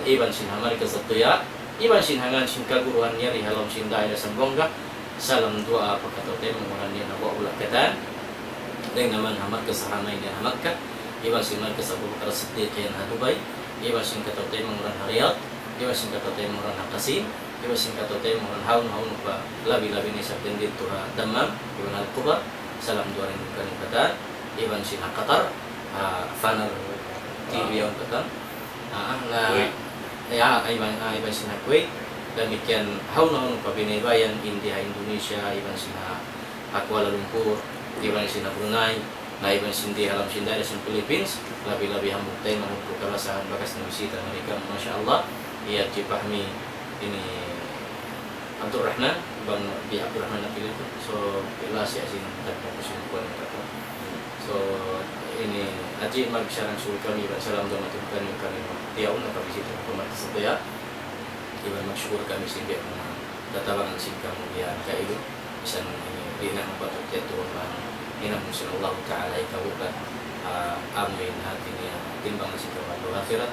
iban sin ha Markaz Ad-Diya, iban sin ha ngan sin kaguruhan yari ha lawm sin daira Sambuwangan, salam duwaa pa kataw-taymanghuran yan ha Buwak Bulak Katan, dayn naman ha Markaz Haramain yan ha Makkah, iban sin Markaz Abu Bakar As-Siddiq yan ha Dubai, iban sin kataw-taymanghuran ha Riyadh, iban sin kataw-taymanghuran ha Qasim, iban sin kataw-taymanghuran hawnu-hawnu pa, labi-labi na isab dayn didtu ha Dammam, iban Al-Kubar, salam duwaa rin kaniyu katan, iban sin ha Qatar, ha Fanar T V yaun katan. Ah, na, Kuwait. Ya, iban, ah, iban sin ha Kuwait. Damikkiyan hawnu-hawnu pa biyaybayan, India, Indonesia, iban sin ha, ha Kuala Lumpur, iban sin ha Brunei, na iban sin di ha lawm sin daira sin Philippines, labi-labi hambuuk taymanghud ku kalasahan bakas namisita mari kamu, masha Allah, hi Haji Fahmi ini Abdul Rahman, bang di Abdul Rahman na pilih tu. So, ila siya sin tagna ku sin kuwan na kata. So, ini, Haji, magsarang-sukul kami, iban salam duwaa matud kaniyu, kami, diyaun na kami sin pamati sa tuya. Iban magsukur kami sin biya' manga tatabangan sin kamu biya' kailu. Misan ini, di' na mapatut yadtu bang hinangun sin Allah Ta'ala hikabuggat, ah, amu in hati niya timbangan sin kamu adlaw akhirat.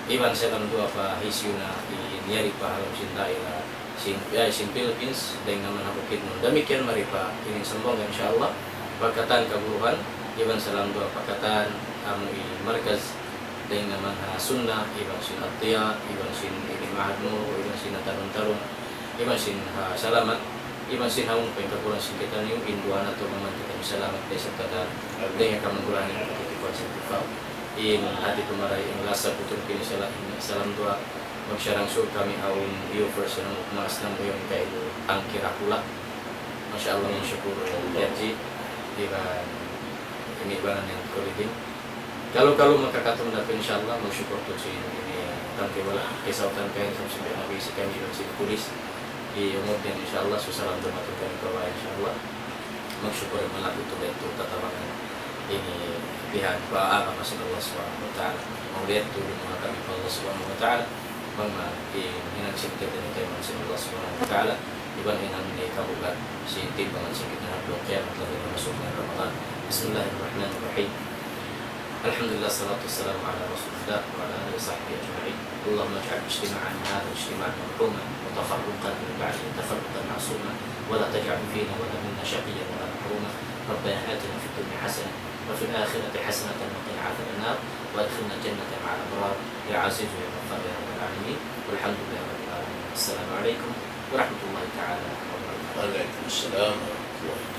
Iban salam duwaa pa hisiyu na in yari pa ha lawm sin daira sin, ya, sin Philippines, dayn naman ha Bukidnon. Damikkiyan mari pa ini Sambuwangan, insya Allah. Pa katan kaguruhan, iban salam duwaa pa katan amu in markaz, dayn naman ha Sunnah, iban sin Ad-Diya, iban sin ini Ma'had Nur, iban sin ha Tarun-Tarun, iban sin ha Salamat, iban sin ha unu pa in kaguruhan sin kitaniyu, in duwaa natu' bang man kitaniyu salamat da isab katan, dayn ha kamanggulangan in katitipan sin tipaw. In hati tumarayaw, in lasa kutul kini sala-, in salam duwaa, magsarang-sukul kami awn viewers namu', maas namu' yan kailu Tangki Rakula. Masha Allah, magsukur, Haji, iban ini ibanan yan kulidin. Kalu-kalu makakatun na, insya Allah, magsukur tuud sin ini, tangki wala' kisawtan kain, sa' sin biya' na bisi kami iban sin pulis. Di' umud yan, insya Allah, so salam duwaa matud kami pa, insya Allah. Magsukur in malaku' tuud yadtu tatabangan ini bihan pa agama sin Allah Subhanahu wa Ta'ala. Mauli yadtu, duwaa kami pa Allah Subhanahu wa Ta'ala. Bang man in hinang sin kitaniyu taymanghud sin Allah Subhanahu wa Ta'ala, iban in amu in hikabuggat sin timbangan sin kitaniyu ha adlaw kiyamat, labi na masuk na Ramadan. بسم الله الرحمن الرحيم. الحمد لله، الصلاة والسلام على رسول الله وعلى آله وصحبه أجمعين. اللهم اجعل اجتماعنا هذا اجتماعا مرحوما، وتفرقنا من بعده تفرقا معصوما، ولا تجعل فينا ولا منا شقيا ولا محروما. ربنا آتنا في الدنيا حسنة وفي الآخرة حسنة وقنا عذاب النار، وأدخلنا الجنة مع الأبرار، يا عزيز يا غفار يا رب العالمين. والحمد لله رب العالمين. السلام عليكم ورحمة الله تعالى وبركاته. وعليكم السلام ورحمة الله.